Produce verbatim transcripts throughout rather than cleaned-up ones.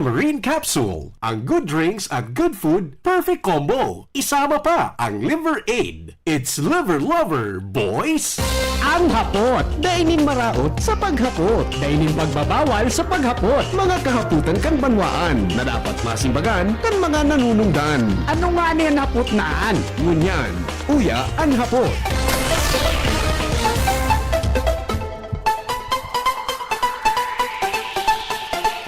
Marine Capsule. Ang good drinks at good food, perfect combo. Isama pa ang Liver Aid. It's Liver Lover, boys! Ang hapot, dai nin maraot sa paghapot. Dai nin pagbabawal sa paghapot. Mga kahapotan kan banwaan na dapat masimbagan kan mga nanunungdan. Ano ngani an hapot na an? Ngunyan, uya an hapot.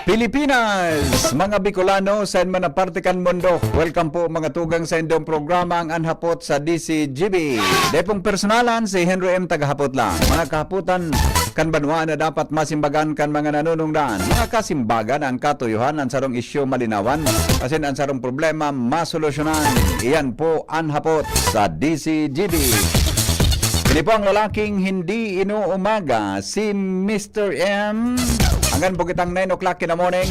Pilipinas, mga Bicolano, saen man na parte kan mundo. Welcome po, mga tugang, sa indong programa, ang Anhapot sa D C G B. Dai pong personalan, si Henry M. Tagahapot lang. Mga kahapotan kan banwa na dapat masimbagan kan mga nanunungdan. Mga kasimbagan, ang katuyohan, ang sarong isyu malinawan, asin ang sarong problema masolusyonan. Iyan po an Hapot sa D C G B. Ini po ang lalaking hindi inuumaga, si Mister M. Hanggan po kitang nine o'clock in the morning.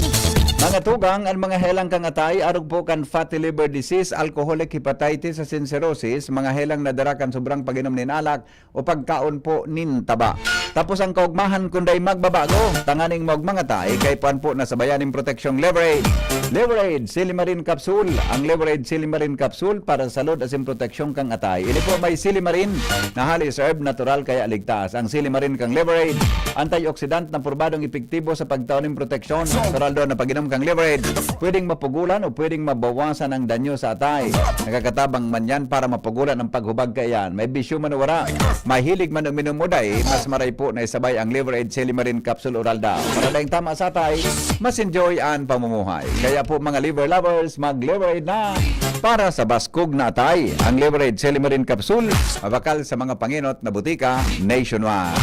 Mga tugang, an mga helang kan atay, arog po kan fatty liver disease, alcoholic hepatitis asin cirrhosis, mga helang nadara kan sobrang pag-inom nin alak o pagkaon po nin taba. Tapos ang kaugmahan kun dai magbabago, tanganing maugma an atay, kaipuhan po na sabayan nin proteksyong Liver Aid. Liver Aid, Silimarin Capsule. Ang Liver Aid Silimarin Capsule para sa salud asin proteksyon kan atay. Ini po may silimarin na highly herb, natural kaya ligtas. Ang silimarin kan Liver Aid, antioxidant na probadong epektibo sa pagtao nin proteksyon. Natural daw na pag-inom kan Liver Aid, pwedeng mapugulan o pwedeng mabawasan ang danyo sa atay. Nakakatabang man yan para mapugulan ang paghubag kaiyan. May bisyo man o wala, mahilig man uminom o dai, mas maray po na isabay ang Liver Aid Silimarin Capsule Oral Daw. Para daing tama sa atay, mas enjoy an pamumuhay. Kaya po, mga liver lovers, mag-Liver Aid na para sa baskog na atay. Ang Liver Aid Silimarin Capsule, mabakal sa mga pangenot na butika nationwide.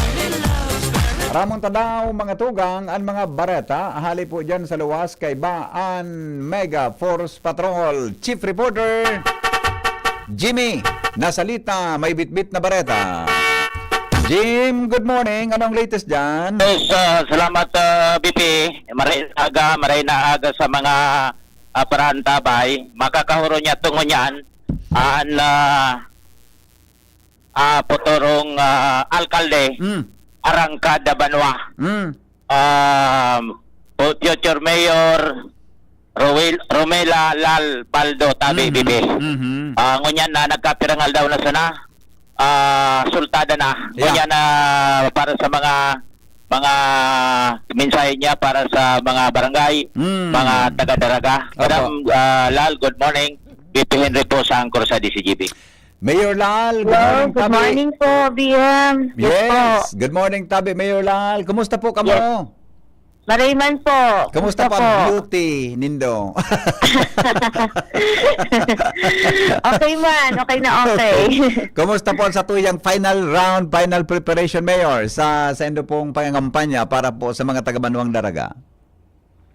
Ramon Tadao, mga tugang, an mga bareta, hali po dyan sa luwas, kaiba an Mega Force Patrol. Chief Reporter, Jimmy, nasalita, may bitbit na bareta. Jim, good morning. Anong latest dyan? Yes, ah, salamat, ah, B P. Maray na aga, maray na aga sa mga, ah, paraantabay. Makakahuro niya tungo niyan, an, ah, ah, putorong, ah, alkalde, Mm. Arangkada Banwa. Mm. Um, fu-, future Mayor Roel-, Romela Lal Baldo, tabi, Mhm. bibi. Mhm. Ah, ngunyan na nagkapirangal daw na sana, ah, sultada na. Yeah. Ngunyan na para sa mga, mga mensahe niya para sa mga barangay, Mm. mga taga-Daraga. Opo. Madam, ah, Lal, good morning. B P Henry po sa Angkor sa D C G B. Mayor Lal, good Hello, morning, good tabi. morning po, B M. Yes Yes, po. good morning, tabi, Mayor Lal. Kumusta po kamo? Yes. Maray man po. Kumusta Kumusta po ang po? beauty nindo? Okay man, okay na okay. Kumusta po sa tuyang final round, final preparation, Mayor, sa, sa indo pong pangangampanya para po sa mga taga-Banwang Daraga?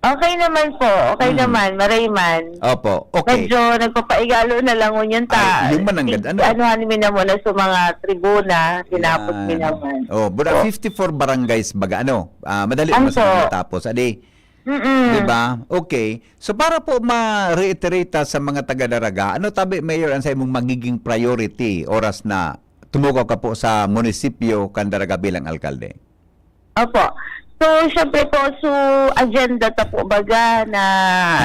Okay naman po. Okay Hmm. naman. Maray man. Opo. Okay. Medyo nagpapaigalo na lang ngunyan ta. Ay, yun man ang Tig-, ganda, ano? anuhan mi na muna sa mga tribuna. Tinapos Yan. mi naman. Oh, bura, Opo. fifty-four barangays baga, ano? Ah, madali Ano naman sa po? mga natapos. Adi, Mm-mm. di ba? Okay. So, para po ma-reiterate ta sa mga taga-Daraga, ano tabi, Mayor, ang sa imong magiging priority oras na tumukaw ka po sa munisipyo kan Daraga bilang alkalde? Opo. So, syempre po, so, agenda ta po baga na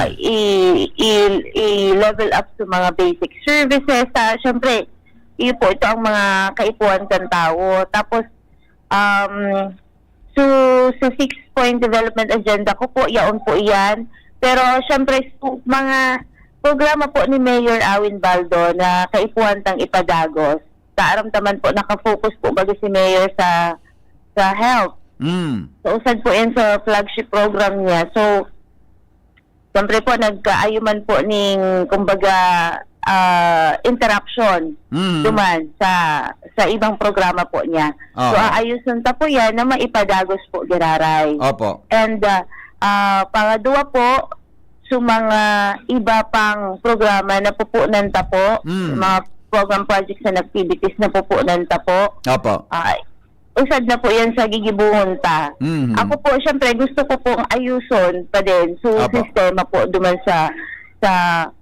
Hmm. i-, i-, i-level up sa mga basic services. Ta, syempre, iyo po, ito ang mga kaipuhan kan tawo. Tapos, um, so, sa six-point development agenda ko po, yaon po iyan. Pero, syempre, so, mga programa po ni Mayor Awin Baldo na kaipuhan tang ipadagos. Kaaram ta man po, nakafocus po baga si Mayor sa, sa health. Mm. So, usad po yan sa flagship program niya. So, siyempre po, nagkaayo man po ning, kumbaga, ah, interaction Mm. duman sa, sa ibang programa po niya. So, Oo. aayuson ta po yan na maipadagos po giraray. Opo. And, ah, ah, pangadwa po, sa mga iba pang programa na pupunan ta po, Mm. mga program projects and activities na pupunan ta po. Opo. Ah, usad na po yan sa gigibohon ta. Mhm. Ako po, syempre, gusto ko pong ayuson pa din. So, Opo. sistema po duman sa, sa,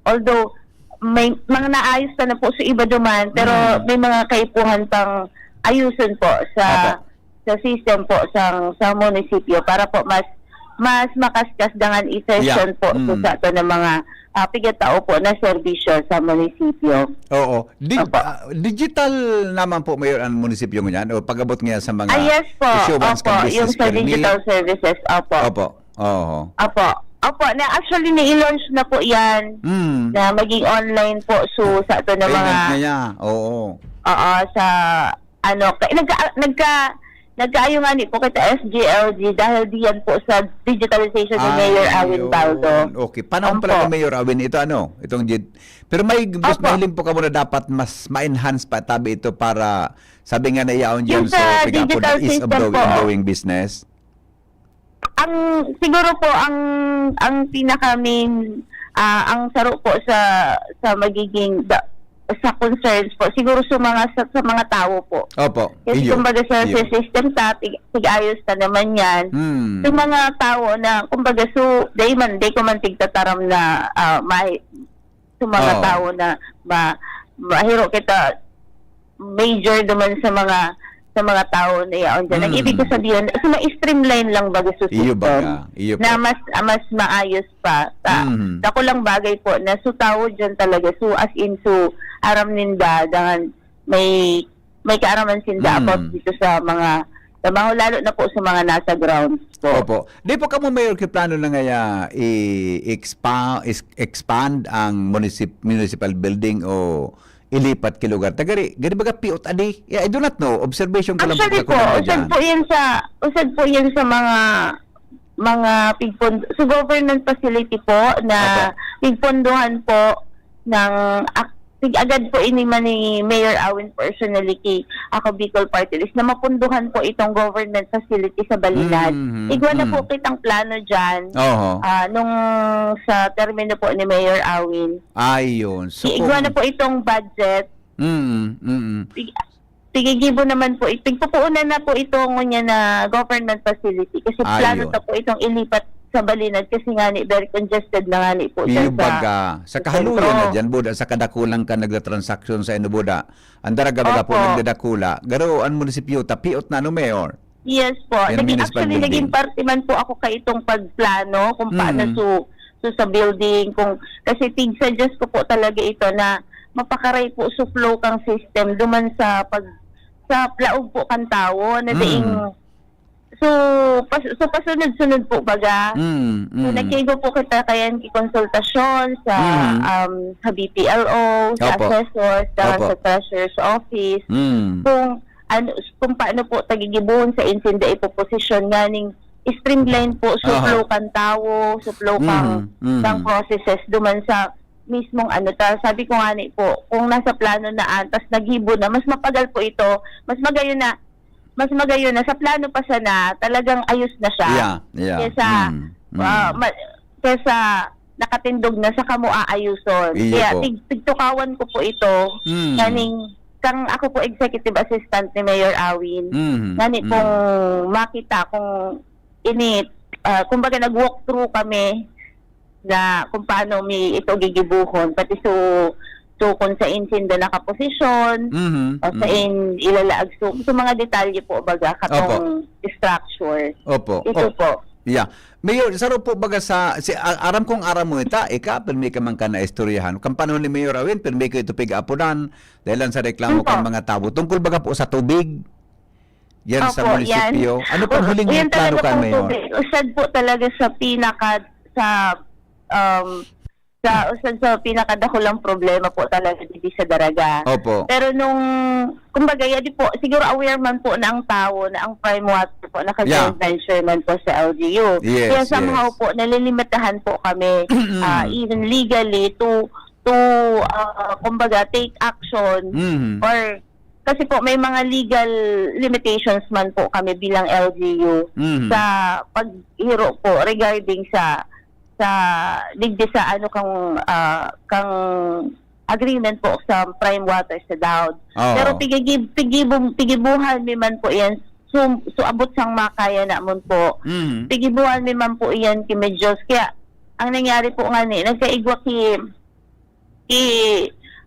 although may mga naayos na, na po sa iba duman, pero Mm. may mga kaipuhan pang ayuson po sa, Opo. sa system po sa, sa munisipyo para po mas, mas makaskas dangan efficient po sa, mm, sa ato na mga, ah, pigatao po na serbisyo sa munisipyo. Oo. Dig-, Opo. ah, digital naman po, Mayor, ang munisipyo ngunyan o pag-abot niya sa mga Ah, yes po. issuance Opo, kan business yung sa permit? Digital services. Opo. Opo. Oo. Opo. Opo, na actually ni-launch na po 'yan Mm. na maging online po. So, sa ato na Payment mga na niya. Oo. Oo, sa ano, ka-, nagka-, nagka-, nagkaayo nga ni po kita S G L G dahil diyan po sa digitalization ni Mayor Awin Ayun. Baldo. Okay. Panahon pala Opo. ni Mayor Awin ito, ano? Itong gid-, pero may gus-, Opo. mahiling po ka muna dapat mas ma-enhance pa tabi ito para, sabi nga na yaon Yung dyan sa sa piga po na digital ease of system doing, po. doing business. Ang, siguro po, ang, ang pinaka main, ah, ang saro po sa, sa magiging da-, sa concerns po, siguro sa mga, sa, sa mga tawo po. Opo. Kasi Iyo. kumbaga sa, sa Iyo. system ta, tig-, tig-ayos ta naman 'yan. Hmm. Sa mga tawo na, kumbaga, so, dai man, dai ko man tigtataram na, ah, mahi-, sa mga Oo. tawo na ma-, mahiro kita major naman sa mga, sa mga tawo na yaon dyan. Ang Mm. ibig ko sabihin, so, ma-streamline lang baga sa Iyo system baga, iyo na po. mas, ah, mas maayos pa. Ta-, Mhm. dakulang bagay po na sa tawo dyan talaga. So, as in, so, aram ninda, dangan may, may kaaraman sinda Mm. about dito sa mga trabaho, lalo na po sa mga nasa grounds po. Opo. Di po kamo, Mayor, ki plano na ngaya i-expa-, is-, expand ang municip-, municipal building o ilipat ki lugar ta gari, gari baga piot adi. Yeah, I do not know. Observation ko lang po Actually sa po, kulang na usad dyan. po 'yan sa, usad po 'yan sa mga, mga pigpon-, sa government facility po na Opo. pigpondohan po ng ak-, tig-agad po ini man ni Mayor Awin personally ki Ako Bicol Party List na mapunduhan po itong government facility sa Balinan. Mm, Igwa na po mm. kitang plano dyan, Oho. ah, nung sa termino po ni Mayor Awin. Ayun. So, Igwa kung na po itong budget. Mm, mm. Tig-, tigigibo naman po, tig-, pagpupuunan na po ito ngunyan na government facility kasi plano Ayun. ta po itong ilipat sa Balinan kasi nga ni very congested na nga ni po dyan Iyo sa, baga. Sa sa kahaluyan na sentro. dyan, buda, sa kadakulang ka nagtatransaksyon sa inyo, buda. Ang daraga baga po Opo. nagdadakula. Garo, ang munisipyo, tapiot na, ano, Mayor? Yes po. Yung Naging, municipal actually, naging building. parte man po ako kaitong pagplano kung paano Mm. su-, su sa building, kung, kasi tig-suggest ko po talaga ito na mapakaray po su flow kang system duman sa pag, sa laog po kan tawo na daing, Mm. so, pas-, so, pasunod-sunod po baga. Mm, So, mm. nagkaigo po kita kayan ki konsultasyon sa, Mm. um, sa B P L O, sa Opo. assessors, sa, Opo. sa treasurer's office. Mm. Kung ano, kung paano po tagigibuhon sa insinda ipoposisyon nganing streamline po, Aha. suplo kan tawo, suplo kan, Mhm, mhm. kan processes duman sa mismong ano ta. Sabi ko nga ni po, kung nasa plano na an, tas naggibo na, mas mapagal po ito, mas magayon na, mas magayon na sa plano pa sana, talagang ayos na siya. Yeah, yeah. Kesa, Mm, mm. ah, ma-, kesa nakatindog na sa kamo aayuson. Iyo Kaya po. tig-, tigtukawan ko po ito, Mm. kaning kang ako po executive assistant ni Mayor Awin. Mhm, Ngani mhm. kung makita kung ini, ah, kumbaga nag-walk through kami na kung paano mi ito gigibuhon, pati su-, sukon sa insinda nakaposisyon, Mhm, o sa mhm. in ilalaag su-, sa mga detalye po baga katong Opo. structure. Opo. Ito Op-, po. Yeah. Mayor, saro po baga sa, si, a-, aram kong aram mo ita, ika, pirmi ka man ka naistoryahan. Kan panahon ni Mayor Awin, pirmi ko ito pig-apunan, dahil lang sa reklamo Opo. kan mga tawo. Tungkol baga po sa tubig, yan sa Opo, yan. munisipyo. Ano pong Us-, huling yan plano talaga kan pong Mayor? tubig. Usad po talaga sa pinaka, sa, um, sa, usad sa pinakadakulang problema po talaga dito sa Daraga. Opo. Pero nung, kumbaga, yadi po, siguro aware man po na ang tao na ang Prime Water po, naka-joint Yeah. venture man po sa L G U. Yes, Kaya somehow yes. po, nalilimitahan po kami, ah, even legally to, to, ah, kumbaga, take action Mhm. or, kasi po, may mga legal limitations man po kami bilang L G U Mhm. sa paghiro po regarding sa, sa digdi sa ano kang, ah, kang agreement po sa Prime Water sa Daod. Oo. Pero pigigib-, pigibum-, pigibuhan mi man po yan. So, so abot sang makaya namon po. Mhm. Pigibuhan mi man po yan ki Medyos. Kaya, ang nangyari po nga ni, nagkaigwa ki, ki,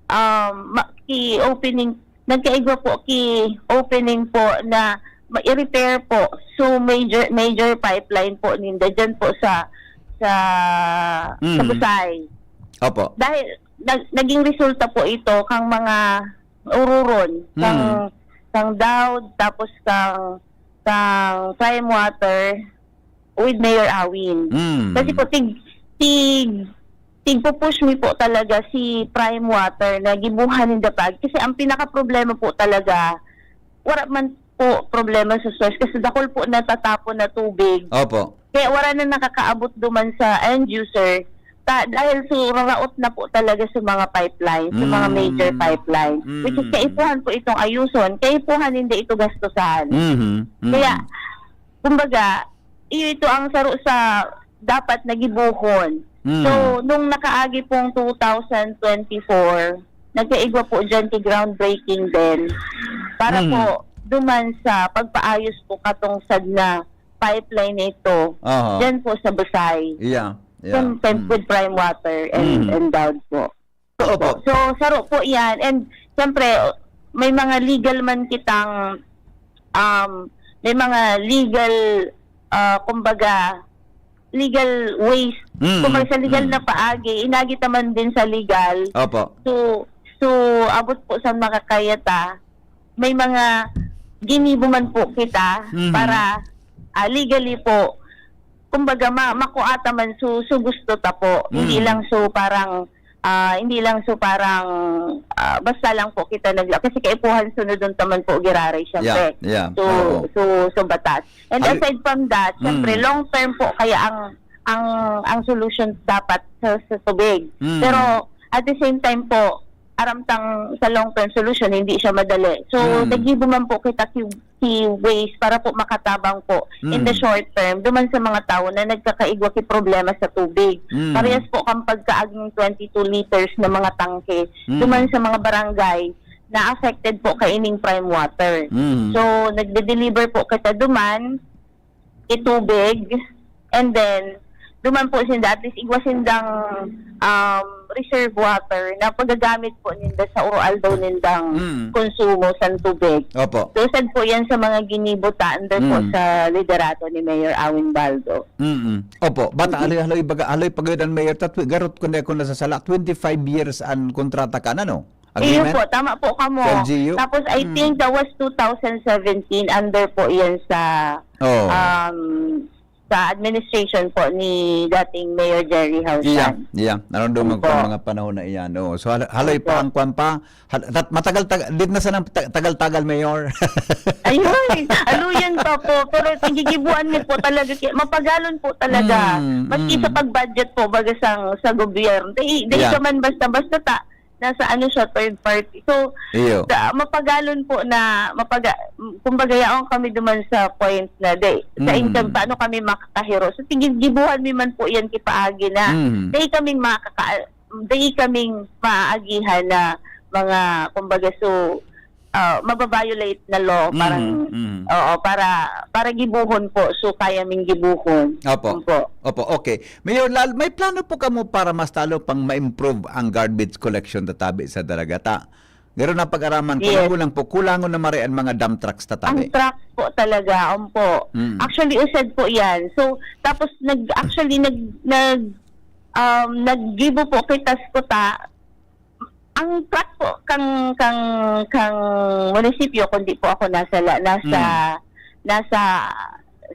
um, ma-, ki opening, nagkaigwa po ki opening po na ma-, i-repair po. So, major, major pipeline po ninda dyan po sa, sa, sa Mm. Busay. Opo. Dahil nag-, naging resulta po ito kang mga ururon, Mm. kang, kang Dowd, tapos kang, kang Prime Water with Mayor Awin. Mm. Kasi po, tig-, tig-, tigpu-push mi po talaga si Prime Water na gibuhan ninda pag-, kasi ang pinakaproblema po talaga, wala man po problema sa source kasi dakul po natatapon na tubig. Opo. Kaya wala na nakakaabot duman sa end user. Ta-, dahil so, raraot na po talaga sa mga pipeline, sa mga Mm. major pipeline. Which is, Mm. kaipuhan po itong ayuson. Kaipuhan hindi ito gastusan. Mhm. Mm. Kaya, kumbaga, iyo ito ang saro sa dapat na gibuhon. Mm. So, nung nakaagi pong two thousand twenty-four, nagkaigwa po dyan ti groundbreaking din. Para Mm. po, duman sa pagpaayos po katong sad na pipeline na ito, Aha. dyan po sa Busay. Yeah, yeah. Same time Mm. with Prime Water and, Mm. and Dowd po. Oo po. So, saro po yan. And, siyempre, may mga legal man kitang, um, may mga legal, ah, kumbaga, legal ways. Mm, Kumbaga, sa legal mm. na paagi, inagi ta man din sa legal. Opo. So, so, abot po sa makakaya ta, may mga ginibo man po kita Mhm. para, ah, legally po, kumbaga, ma-, makua ta man so, so gusto ta po. Hindi Mhm. lang so parang, ah, hindi lang so parang, ah, basta lang po kita nagla-, kasi kaipuhan sunodon ta man po giraray, syempre. Yeah, yeah. So, Oo. so, so batas. And Al- aside from that, syempre, Mm. long term po kaya ang, ang, ang solution dapat sa, sa tubig. Mm. Pero at the same time po, aram tang sa long term solution, hindi siya madali. So, Mm. naggibo man po kita ki-, ki ways para po makatabang po in the Mm. short term, duman sa mga tawo na nagkakaigwa ki problema sa tubig. Mm. Parehas po kang pagkaaging twenty-two liters na mga tangke, Mm. duman sa mga barangay na affected po kaining Prime Water. Mm. So, nagde-deliver po kita duman, itubig, and then, duman po sinda, at least igwa sindang, um, reserve water na pagagamit po ninda sa uro-aldaw nindang Mm. konsumo sa tubig. Opo. So, sad po yan sa mga ginibo ta under po Mm. sa liderato ni Mayor Awin Baldo. Mm-mm. Opo. Bata, Mm-mm. haloy, haloy, baga, haloy pagayod an Mayor Tatwi, garot ko na ako nasasala, twenty-five years an kontrata ka na, no? Iyo Agreement? po, tama po kamo. Sa L G U? Tapos, I Mm. think that was two thousand seventeen, under po yan sa, Oh. um, sa administration po ni dating Mayor Jerry Hausan. Iya, iya. Naramdaman ko Opo. ang mga panahon na iyan. Oo. So, hal-, haloy Opo. pa ang kwan pa. Hal-, tat-, matagal-tagal, di na sanang ta-, tagal-tagal, Mayor. Ayun, aluyan pa po. Pero gigibuan mi po talaga, ki-, mapagalon po talaga. Mm, Maski mm. sa pag-budget po, baga sa, sa gobyerno. Di, di Yeah. ka man basta-basta ta-, nasa ano siya, third party. So, Iyo. sa, mapagalon po na, mapaga-, kumbaga, yaon kami duman sa point na, di, sa Mm. income, paano kami makakahiro? So, tigil, gibuhan mi man po yan kipaagi na. Mm. Di kaming makaka-, di kaming maaagihan na mga, kumbaga, so, ah, mababiolate na law, Mm, parang, mm. oo, para, para gibuhon po. So, kaya ming gibuhon. Opo. Opo. Opo, okay. Mayor Lal, may plano po kamo para mas lalo pang ma-improve ang garbage collection tatabi sa Daragata? Garo na pag-araman ko, Yes. kulang po, kulangon na maray ang mga dump trucks tatabi. Ang trucks po talaga, ompo. Mm. Actually, usad po yan. So, tapos nag-, actually, nag-, nag-, um, naggibo po kita sa kuta. Ang truck po kang, kang, kang munisipyo, kung di po ako nasala, nasa, Mm. nasa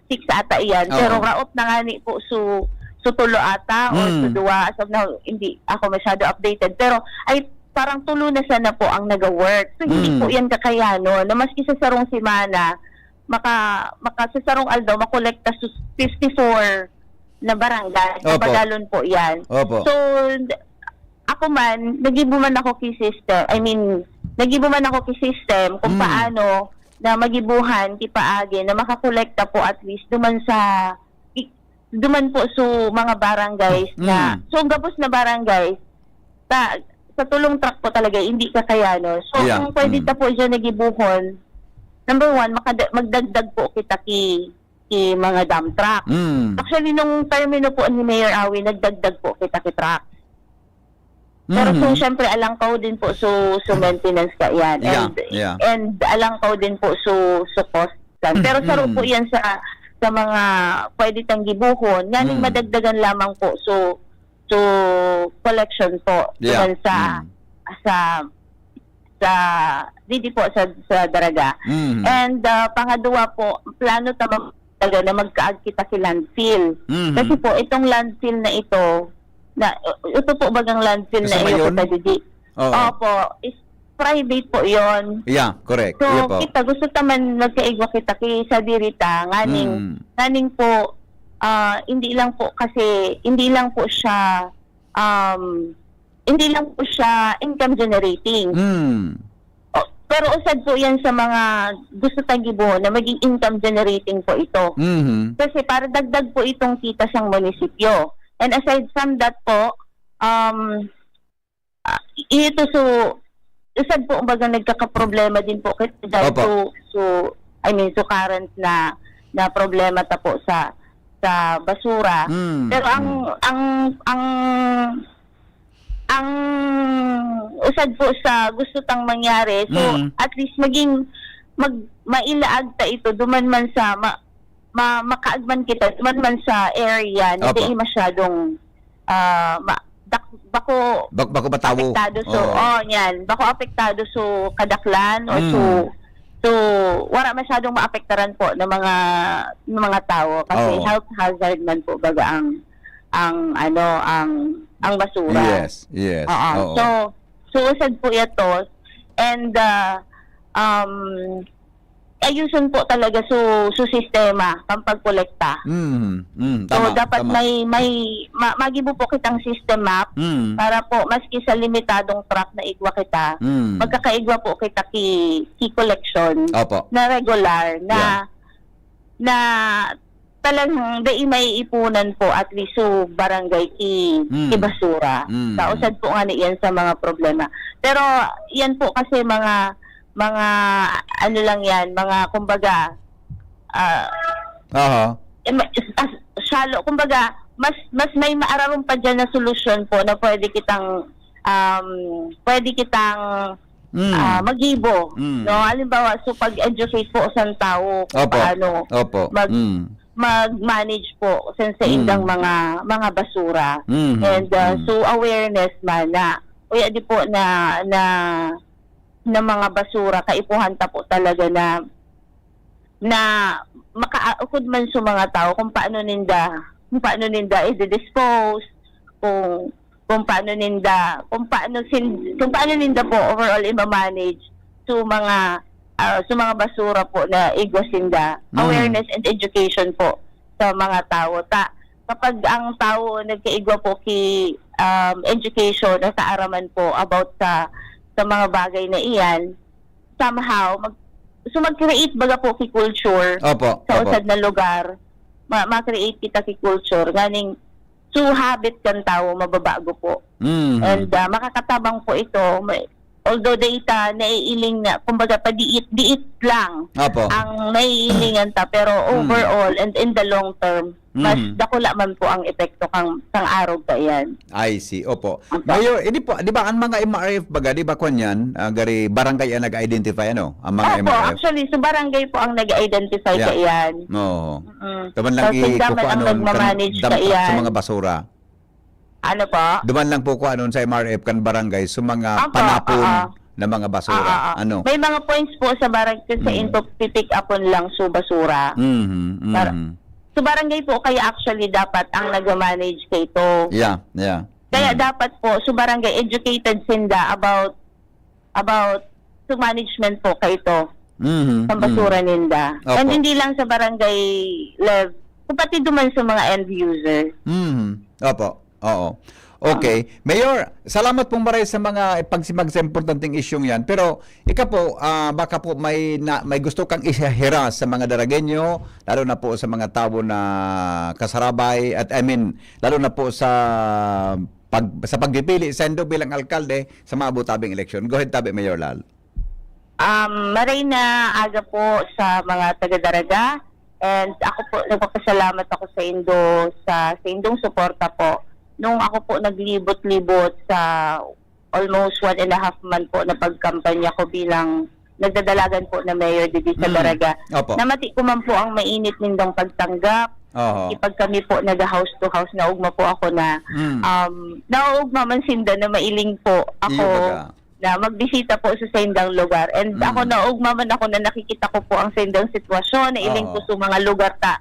six ata iyan. Oo. Pero raot na ngani po su, su tulo ata or su Mm. duwa. As of now, hindi ako masyado updated. Pero ay, parang tulo na sana po ang naga-work. So, hindi Mm. po yan kakayanon na maski sa sarong semana, maka-, maka-, sa sarong aldaw, makolekta su fifty-four na barangay. Opo. Mapagalon po yan. Opo. So, ako man, nagibo man ako ki system. I mean, nagibo man ako ki system kung Mm. paano na magibuhan ki paagi na makakolekta po at least duman sa, i-, duman po sa mga barangays na, Mm. so, gabos na barangays, ta-, sa tulong truck po talaga, hindi kakayanon. So, Yeah. kung pwede Mm. ta po dyan nagibuhon, number one, makada-, magdagdag po kita ki, ki mga dump truck. Mm. Actually, nung termino po ni Mayor Awi, nagdagdag po kita ki truck. Pero Mhm. so, syempre, alangkaw din po so, so maintenance ka yan. Yeah, And, yeah. and alangkaw din po so, so cost. assistance. Pero saro po Mm. yan sa, sa mga pwede tang gibohon, nganing Mm. madagdagan lamang po. So, so, collection po Yeah. duman sa, Mm. sa, sa, didi po sa, sa Daraga. Mm. And, ah, pangadwa po, plano ta mag-, talaga na magkaag kita ki landfill. Mm. Kasi po, itong landfill na ito, na, ito po bagang landfill Sa na iyo Mayon? kita didi. Oo. Opo, is private po yon. Yeah, correct. So, Iyo po. kita, gusto ta man magkaigwa kita ki sa diri ta, nganing, Mm. nganing po, ah, hindi lang po kasi, hindi lang po siya, um, hindi lang po siya income generating. Mm. O, pero usad po yan sa mga gusto tang gibohon na maging income generating po ito. Mhm. Kasi para dagdag po itong kita sang munisipyo. And aside from that po, um, ah, ito so, usad po, kumbaga, nagkakaproblema din po kasi dahil Opo. so, so, I mean, so current na, na problema ta po sa, sa basura. Mm, Pero ang, mm. ang, ang, ang usad po sa gusto tang mangyari, so, Mm. at least maging, mag-, mailaag ta ito, duman man sa, ma-, ma-, makaagman kita, duman man sa area na Opo. dai masyadong, ah, ma-, dak-, bako Bak-, bako matawo. apektado so, Oo. oh, yan, bako apektado so kadaklan o Mm. so, so, wala masyadong maapektaran po ng mga, ng mga tao kasi Oo. health hazard man po baga ang, ang, ano, ang, ang basura. Yes, yes. Oo. Oo. So, so, usad po ito. And, ah, um, ayuson po talaga su, su sistema kan pagkolekta. Mm, mm, So, tama, dapat tama. may, may, ma-, magibo po kitang system map Mm. para po, maski sa limitadong truck na igwa kita, Mm. magkakaigwa po kita ki, ki collection Opo. na regular, na, Yeah. na talagang dai maiipunan po, at least, so barangay ki, Mm. ki basura. Mm. Kausad po nga ni yan sa mga problema. Pero yan po kasi mga, mga ano lang yan, mga kumbaga, ah, Aha. eh, ma-, as, shallow, kumbaga, mas, mas may maararon pa dyan na solusyon po na pwede kitang, um, pwede kitang, Mm. ah, magibo, Mm. no? Halimbawa, so pag-educate po sa tao kung Opo. paano Opo. mag-, Mm. mag-manage po sa, sa Mm. indang mga, mga basura. Mm. And, ah, Mm. so awareness man na, o ya di po na, na, na mga basura, kaipuhan ta po talaga na, na makaukod man sa mga tao kung paano ninda, kung paano ninda i-dispose, kung, kung paano ninda, kung paano sin-, kung paano ninda po overall i-manage sa mga, ah, sa mga basura po na igwa sinda. Mm. Awareness and education po sa mga tao. Ta-, kapag ang tao nagkaigwa po ki, um, education at kaaraman po about sa, sa mga bagay na iyan, somehow, mag-, so mag-create baga po ki culture Opo, sa opo. usad na lugar. Ma-, ma-create kita ki culture. Nganing, so habit kan tao, mababago po. Mhm. And, ah, makakatabang po ito. May, although data, naiiling na, kumbaga, padiit-diit lang Opo. ang naiilingan ta. Pero Mm. overall and in the long term, mas Mhm. dakula man po ang epekto kang, kang arog kaiyan. I see. Opo. Opo. Mayor, hindi po, di ba, ang mga M R F baga, di ba, kwan yan, ah, gari barangay ang nag-identify, ano? Ang mga Opo, M R F? actually, so barangay po ang nag-identify Yeah. kaiyan. Oo. Mm. Taman lang So, i-, sinda man ang kukuanon, kan-, nagmamanage dampak sa kaiyan. mga basura. Ano po? Duman lang po kuanon sa M R F kan barangay, so mga Opo, panapon oo. na mga basura. Oo, oo. Ano? May mga points po sa barangay sa Mm. into pipick upon lang so basura. Mhm, Para, mhm. so barangay po kaya actually dapat ang nagmamanage kaito. Yeah, yeah. Kaya Mm. dapat po, so barangay educated sinda about, about sa management po kaito Mhm, sa basura mhm. ninda. Opo. And hindi lang sa barangay level, pati duman sa mga end user. Mhm. Opo. Oo. Okay. Ah. Mayor, salamat pong maray sa mga pagsimag sa importanteng isyung yan. Pero ika po, ah, baka po may na, may gusto kang isahira sa mga Daragueño, lalo na po sa mga tawo na kasarabay, at I mean, lalo na po sa pag-, sa pagpipili saindo bilang alkalde sa maabot tabing eleksyon. Go ahead, tabi, Mayor Lal. Um, maray na aga po sa mga taga-Daraga. And ako po, nagpapasalamat ako sa indo, sa, sa indong suporta po. Nung ako po naglibot-libot sa almost one and a half month po na pagkampanya ko bilang, nagdadalagan po na mayor didi sa Mm. Daraga. Opo. Namati ko man po ang mainit nindong pagtanggap. Oho. Ipag kami po naga house to house, naugma po ako na, Mm. um, naugma man sinda na mailing po ako Iyo baga. na magbisita po sa saindang lugar. And Mm. ako, naugma man ako na nakikita ko po ang saindang sitwasyon, nailing Oho. po sa mga lugar ta.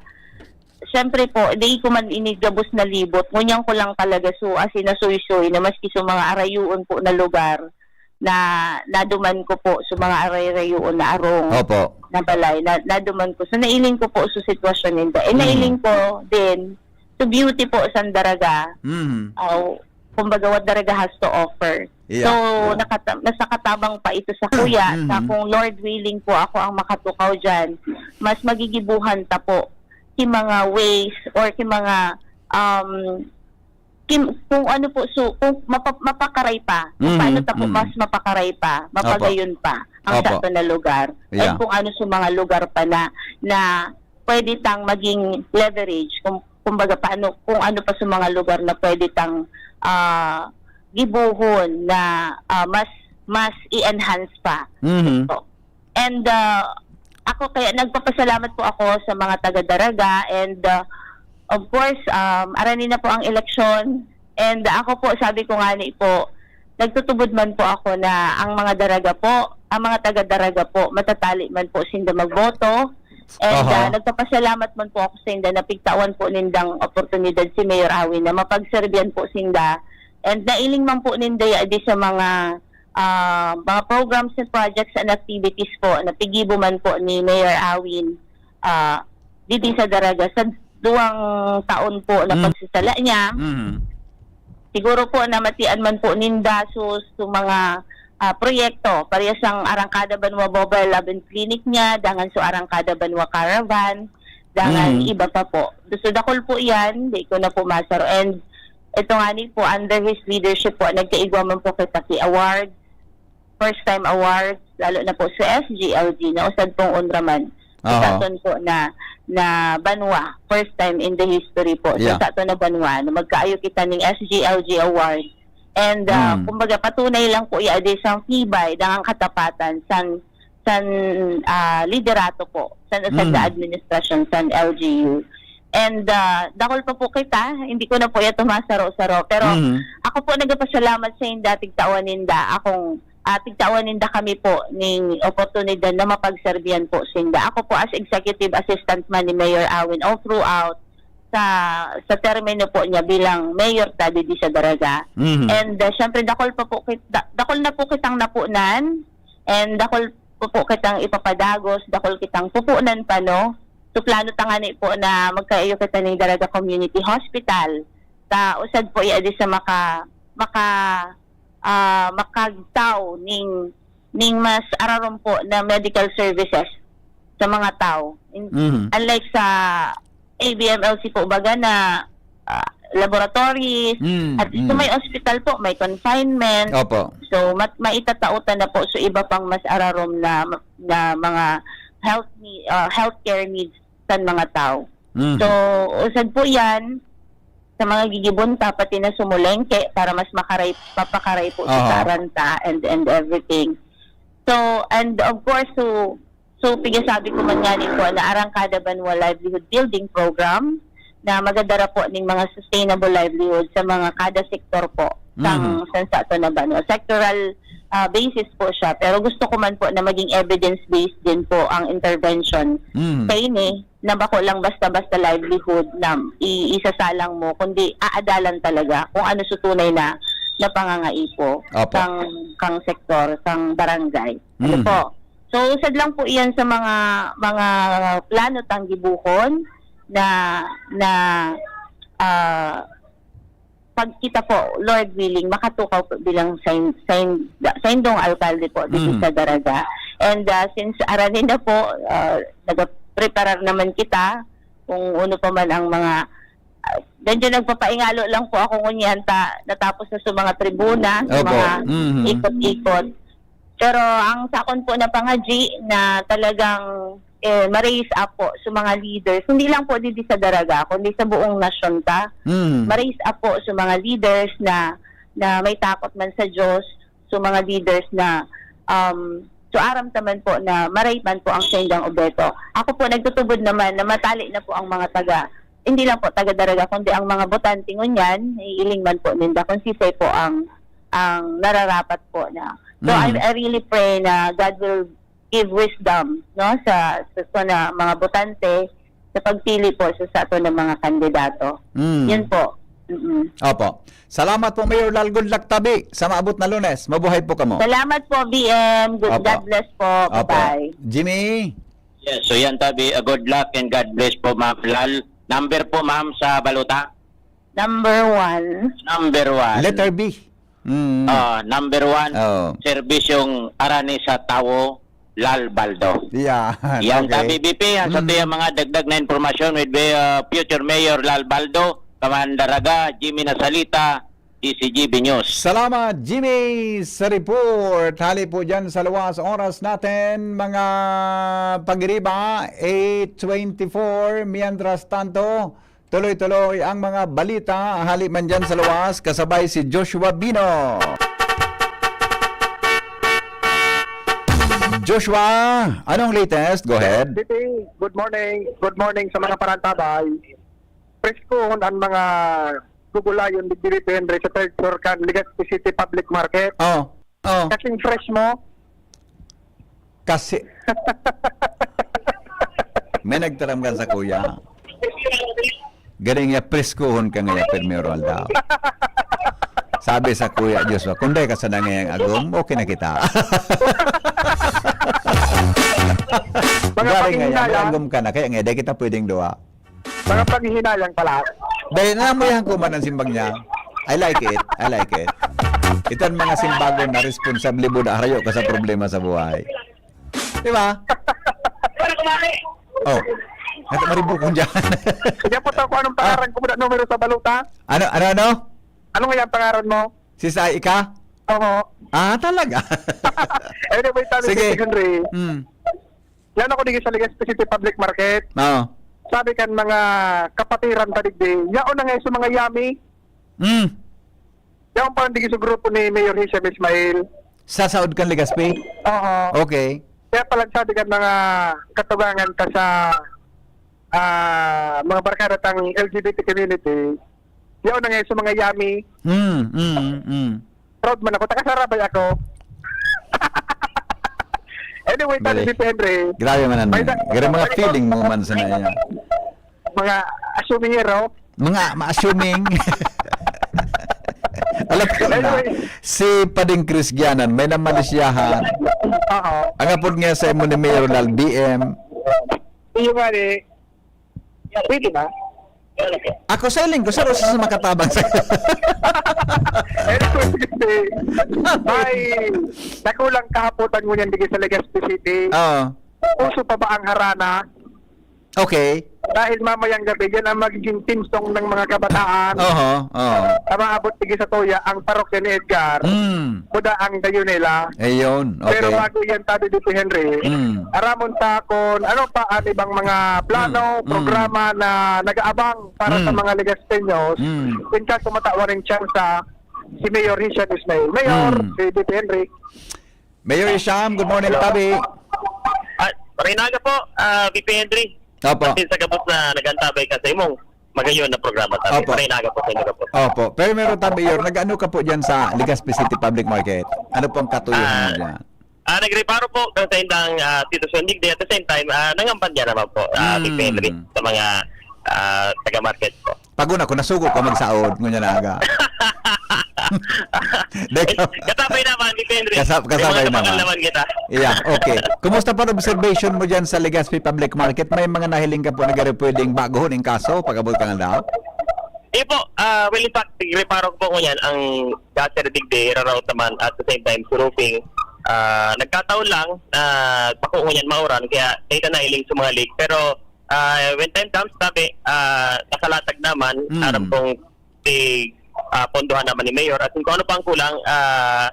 Siyempre po, di ko man ini gabos na libot. Ngunyan ko lang talaga so, as in, nasuysoy na maski sa mga arayoon po na lugar na naduman ko po, sa mga aray-rayoon na arong Opo. na balay, na, naduman ko. So, nailing ko po sa sitwasyon ninda. Eh, Mm. nailing ko din sa beauty po sa Daraga. Mm. Aw, kumbaga, what Daraga has to offer. Yeah, So, yeah. nakata-, mas nakatabang pa ito sa kuya, sa Mm. kung Lord willing po ako ang makatukaw dyan, mas magigibuhan ta po ki mga ways or ki mga, um, kim-, kung ano po, so, kung mapa-, mapakaray pa, kung Mhm, paano ta po mhm. mas mapakaray pa, Opo. mapagayon pa ang Opo. sato na lugar. At Yeah. kung ano sa mga lugar pa na, na pwede tang maging leverage, kung, kumbaga, paano, kung ano pa sa mga lugar na pwede tang, ah, gibohon na, ah, mas, mas i-enhance pa. Mhm. So, and, ah, ako, kaya nagpapasalamat po ako sa mga taga Daraga and, ah, of course, um, arani na po ang eleksyon. And ako po, sabi ko nga ni po, nagtutubod man po ako na ang mga Daraga po, ang mga taga Daraga po, matatali man po sinda magboto. And, Aha. ah, nagpapasalamat man po ako sa inda na pigtawan po nindang oportunidad si Mayor Awin na mapagserbihan po sinda. And nailing man po ninda ya di sa mga, ah, mga programs and projects and activities po na pigibo man po ni Mayor Awin, ah, didi sa Daraga sa duwang taon po na Mm. pagsasala niya. Mm. Siguro po namatian man po ninda so, so mga, ah, proyekto, parehas ang Arangkada Banwa Mobile Lab and Clinic niya, dangan so Arangkada Banwa Caravan, dangan Mm. iba pa po. So, dakul po yan, di ko na po masaro. And ito nga ni po, under his leadership po, nagkaigwa man po kita ki award, first time awards, lalo na po sa S G L G, na usad pong unra man. Aha. Sa aton po na, na banwa, first time in the history po. So, Yeah. sa aton na banwa, na magkaayo kita ning S G L G award. And, ah, Mm. kumbaga, patunay lang po iya di sang tibay, dangang katapatan, san, san, ah, liderato po, san, san Mm. na administrasyon, san L G U. And, ah, dakul pa po kita, hindi ko na po iya tumasaro-saro. Pero Mm. ako po nagpapasalamat sa inda, tigtawan ninda akong, ah, tigtawan ninda kami po ning oportunidad na mapagserbihan po sinda. Ako po as executive assistant man ni Mayor Awin all throughout sa, sa termino po niya bilang mayor ta didi sa Daraga. Mhm. And, ah, syempre, dakul pa po kit-, da-, dakul na po kitang napunan and dakul po, po kitang ipapadagos, dakul kitang pupunan pa, no? So, plano ta ngani po na magkaayo kita ning Daraga Community Hospital. Ta usad po iya di sa maka-, maka-, ah, makagtaw ning, ning mas ararom po na medical services sa mga tao. In-, Mhm. unlike sa A B M L C po baga na, ah, laboratories, Mm, at least mm. may hospital po, may confinement. Opo. So, mat-, maitataotan na po sa iba pang mas ararom na, na mga health ni-, ah, healthcare needs sa mga tao. Mhm. So, usad po yan sa mga gigibon ta, pati na sumulengke para mas makaray, papakaray po Aha. sa karanta and, and everything. So, and of course, so, so, pigasabi ko man ngani po na Arangkada Banwa Livelihood Building Program na magadara po ning mga sustainable livelihood sa mga kada sektor po sang, Mhm. sang sa ato na banwa. Sectoral, ah, basis po siya, pero gusto ko man po na maging evidence-based din po ang intervention Mhm. sa ini, na bako lang basta-basta livelihood na i-, isasalang mo, kundi aadalan talaga kung ano sa tunay na, na pangangaipo Opo. kang, kang sektor, kang barangay. Ano Mhm. po? So, usad lang po iyan sa mga, mga plano tang gibuhon na, na, ah, pag kita po, Lord willing, makatukaw po bilang sain-, sain-, saindong alkalde po dito Mhm. sa Daraga. And, ah, since arani na po, ah, nagapreparar naman kita kung ano pa man ang mga, ah, medyo nagpapaingalo lang po ako ngunyan ta, natapos na sa mga tribuna, sa Opo. mga Mhm. ikot-ikot. Pero ang sakon po na pangadyi na talagang, eh, ma-raise up po sa mga leaders, hindi lang po didi sa Daraga, kundi sa buong nasyon ta. Mm. Ma-raise up po sa mga leaders na, na may takot man sa Diyos, sa mga leaders na, um, So, aram ta man po na maray man po ang saindang obheto. Ako po, nagtutubod naman na matali na po ang mga taga, hindi lang po taga Daraga, kundi ang mga botante ngunyan, naiiling man po ninda kung sisay po ang, ang nararapat po na. So, I, Mm. I really pray na God will give wisdom, no, sa, sa, sa na mga botante sa pagpili po sa, sa ato ng mga kandidato. Mm. Yun po. Mm-mm. Opo. Salamat po, Mayor Lal. Good luck tabi sa maabot na Lunes. Mabuhay po kamo. Salamat po, B M. Good, Opo. God bless po. Opo. Bye-bye. Jimmy? Yes, so yan tabi. Uh, good luck and God bless po, Ma'am Lal. Number po, ma'am, sa balota? Number one. Number one. Letter B. Mm. Ah, number one, Oo. serbisyong arani sa tawo, Lal Baldo. Yan. Yan Okay. tabi, B P. Yan sa Mm. tuyang mga dagdag na impormasyon with the, uh, future Mayor Lal Baldo, Kaman Daraga, Jimmy Nasalita, D C G B News. Salamat, Jimmy, sa report. Hali po dyan sa luwas oras natin, mga pagriba, eight twenty-four. Mientras tanto, tuloy-tuloy ang mga balita. Hali man dyan sa luwas, kasabay si Joshua Bino. Joshua, anong latest? Go ahead. B P, good morning. Good morning sa mga parantabay. Preskuhon ang mga gugulayon digdi, Henry, sa third floor kan Legazpi City Public Market. Oh, oh. Kasing fresh mo. Kasi, may nagtaram kan sa kuya. Galing niya, preskuhon ka ngaya, primero aldaw. Sabi sa kuya Joshua, "Kung dai ka sana ngayang agom, okay na kita." Mga Galing ngaya, may panghihinayang. agom ka na, kaya nga, dai kita pwedeng duwa. Mga panghihinayang pala. Dahil na mo yan, kuman ang simbag niya. I like it. I like it. Itan mga simbagon na responsable mo na harayo ka sa problema sa buhay. Di ba? Oh. Nata maribukon dyan. Sige po, tao ko anong pangaran ko muna numero sa balota? Ano, ano, ano? Ano nga yung pangaran mo? Si Sai ka? Oo. Ah, talaga? Anyway, sabi Sige. si Henry, Hmm. Yan ako digdi sa Legazpi City Public Market. Oo. Sabi kan mga kapatiran ta digdi, yaon na nga sa mga yummy. Mm. Yaon pa digdi sa grupo ni Mayor Hisham Ismail. Sa saod kan Legazpi? Oo. Okay. Kaya pala sabi kan mga katugangan ta sa, ah, mga barkada tang L G B T community, yaon na nga sa mga yummy. Mm, mm, mm. Proud man ako, taga Sarabay ako. Anyway, Dali. Tani si Henry. Grabe man, ano. May da-, Grabe mga may da-, feeling mo man sa na yan. Mga assumingero. Mga ma-assuming. Alam ko na, Anyway. si Pading Chris Gianan, may namalisyahan. Oo. Ang apod nga sa imo ni Mayor Lal, B M. Iyo nga ni, Pwede na. Ako, sa iling ko, saro sa makatabang sa Anyway, kasi may nakulang kahapotan ngunyan digdi sa Legazpi City. Oo. Uso pa ba ang harana? Okay. Dahil mamayang gabi, yan ang magiging theme song ng mga kabataan. Oho, oho. Sa maabot digdi sa tuya, ang parokya ni Edgar. Mm. Kuda ang dayo nila. Ayun, Pero okay. bago yan, Tadi D P Henry, Mm. aramon ta kun ano pa ang ibang mga plano, Mm, mm. programa na nag-aabang para sa Mm. mga Legaspeños. Mm. In case matawan nin tsansa si Mayor Hisham Ismail. Mayor, Mm. si D P Henry. Mayor Hisham, good morning, Hello. Tabi. Ah, maray na aga po, ah, V P Henry. Opo. Asin sa gabos na nag-antabay ka sa imong magayon na programa, Tabi. Opo. Maray na aga po sa inyo, po. Opo. Pero meron, Tabi, Mayor, nag-ano ka po dyan sa Legazpi City Public Market? Ano pong katuyohan mo Ah, dyan? ah, nagreparo po kang sa indang, ah, sitwasyon digdi. At the same time, ah, nangampanya naman po, ah, Mm. V P Henry, sa mga, ah, taga-market po. Pag una ko, nasugo ka magsaod, ngunyan na aga. Deka. Eh, kasabay naman, depende. Kasab-, May kasabay mga naman. Naman kita. Yeah, okay. Kumusta pa ang observation mo dyan sa Legazpi Public Market? May mga nahiling ka po na garo pwedeng baguhon in kaso, pag-abot ka nga daw? Iyo po, ah, well, in fact, reparo ko po ngunyan ang gutter digdi, raraot naman at the same time, si roofing. Ah, nagkataon lang na bako ngunyan mauran, kaya dahil na nahiling sa mga leak. Pero Ah, when time comes, sabi, ah, nakalatag naman, Mm. aram kong si, ah, pondohan naman ni Mayor. At kung ano pa ang kulang, ah,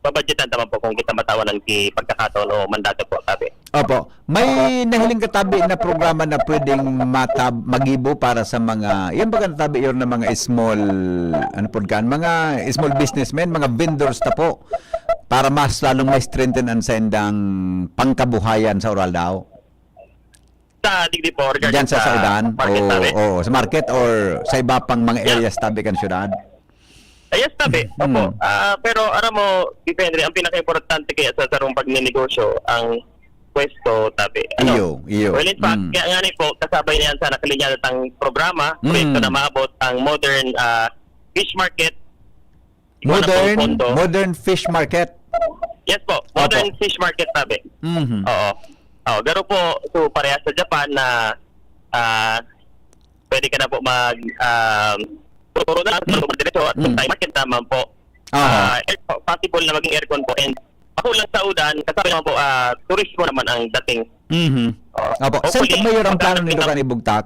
babadgetan naman po kung kita matawan ang ki-, pagkakataon o mandato po, sabi. Opo. May nahiling ka, Tabi, na programa na pwedeng matab-, magibo para sa mga, yan ba ka, Tabi, yun na mga small, ano po kan, mga small businessmen, mga vendors na po. Para mas lalong ma-strengthen an saindang pangkabuhayan sa Uraldao? Sa digdi po, regarding Diyan sa, sa sa Saudan? market, Oo, sabi? oo, sa market or sa iba pang mga Yeah. areas tabi kan syudad? Ah, yes, tabi. Mm. Opo. Ah, pero aram mo, Tito Henry, ang pinaka-importante kaya sa sarong pagnenegosyo, ang pwesto, tabi. Ano? Iyo, iyo. Well, in fact, Mm. kaya nga ni po, kasabay na yan sa nakalinya natang programa, Mm. proyekto na maabot ang modern, ah, fish market. Iba na pong Modern, pondo. modern fish market. Yes po, modern Opo. fish market, tabi. Mhm. Oo. Oh, garo po, so parehas sa Japan na, ah, pwede ka na po mag, um, turo na lang, Mm. turo diretso at Mm. sa market naman po. Aha. Ah, air-, possible na maging aircon po and makulang sa udan, kasabay naman po, ah, turismo naman ang dating. Mhm. Oh, Opo. Saan po, hopefully, Mayor, ang plano maghanap nindo ng kan Ibugtak?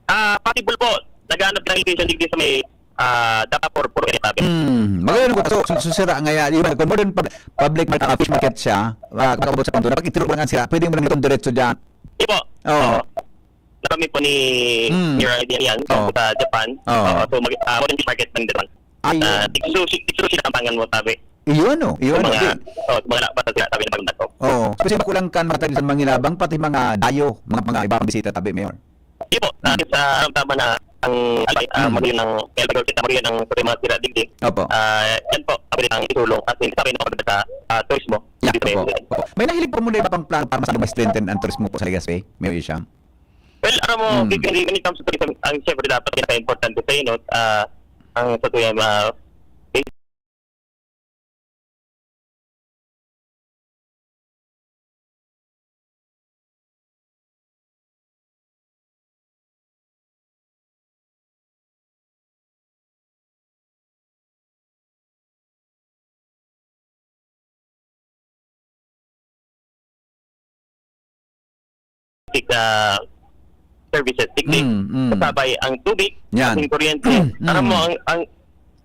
Ah, possible po. Naghanap ng location digdi sa may, ah, Dapa for, for area, tabi. Hmm, magayon ko. So, so, so, sira nga yan. Yung kung modern pub-, public market, ah, fish market siya, ah, kung abot sa Pantura, pag ituro mo lang sila, pwede mo lang itong diretso dyan. Di po. Oo. Oo. Kami po ni Hmm. Mayor Alvin yan, Oo. sa Japan. Oo. Oo, so mag-, ah, modern fish market lang dito. Ayun. Ah, tigsushi, tigsushi na tambangan mo, tabi. Iyon, oh. Iyon, Sa mga, okay. oh, sa mga bata sila, tabi na bagong dako. Oo. Kasi makulang kan mga taga sa Mangilabang, pati mga dayo, mga, mga ibang bisita, tabi, Mayor. Di po, Hmm. ah, sa aram tama na ang, ah, Hmm. magayon ng, magayon ng, magayon ng sa mga sira digdi. Opo. Ah, yan po, pwede ang isulong. Kasi sabi na ako sa, ah, turismo. Yeah, Dito opo, rin. opo. May nahiling po muna iba pang plano para mas lalong ma-strengthen ang turismo po sa Legazpi, Mayor Isham? Well, alam mo, Hmm. Vic Henry, when it comes to tourism, ang siyempre dapat pinaka-importante sa inot, ah, ang sa tuya, ah, Tig-, ah, services, tigdig. Mm, mm. Kasabay ang tubig, Yan. kasing kuryente. Mm. Alam mo, ang, ang,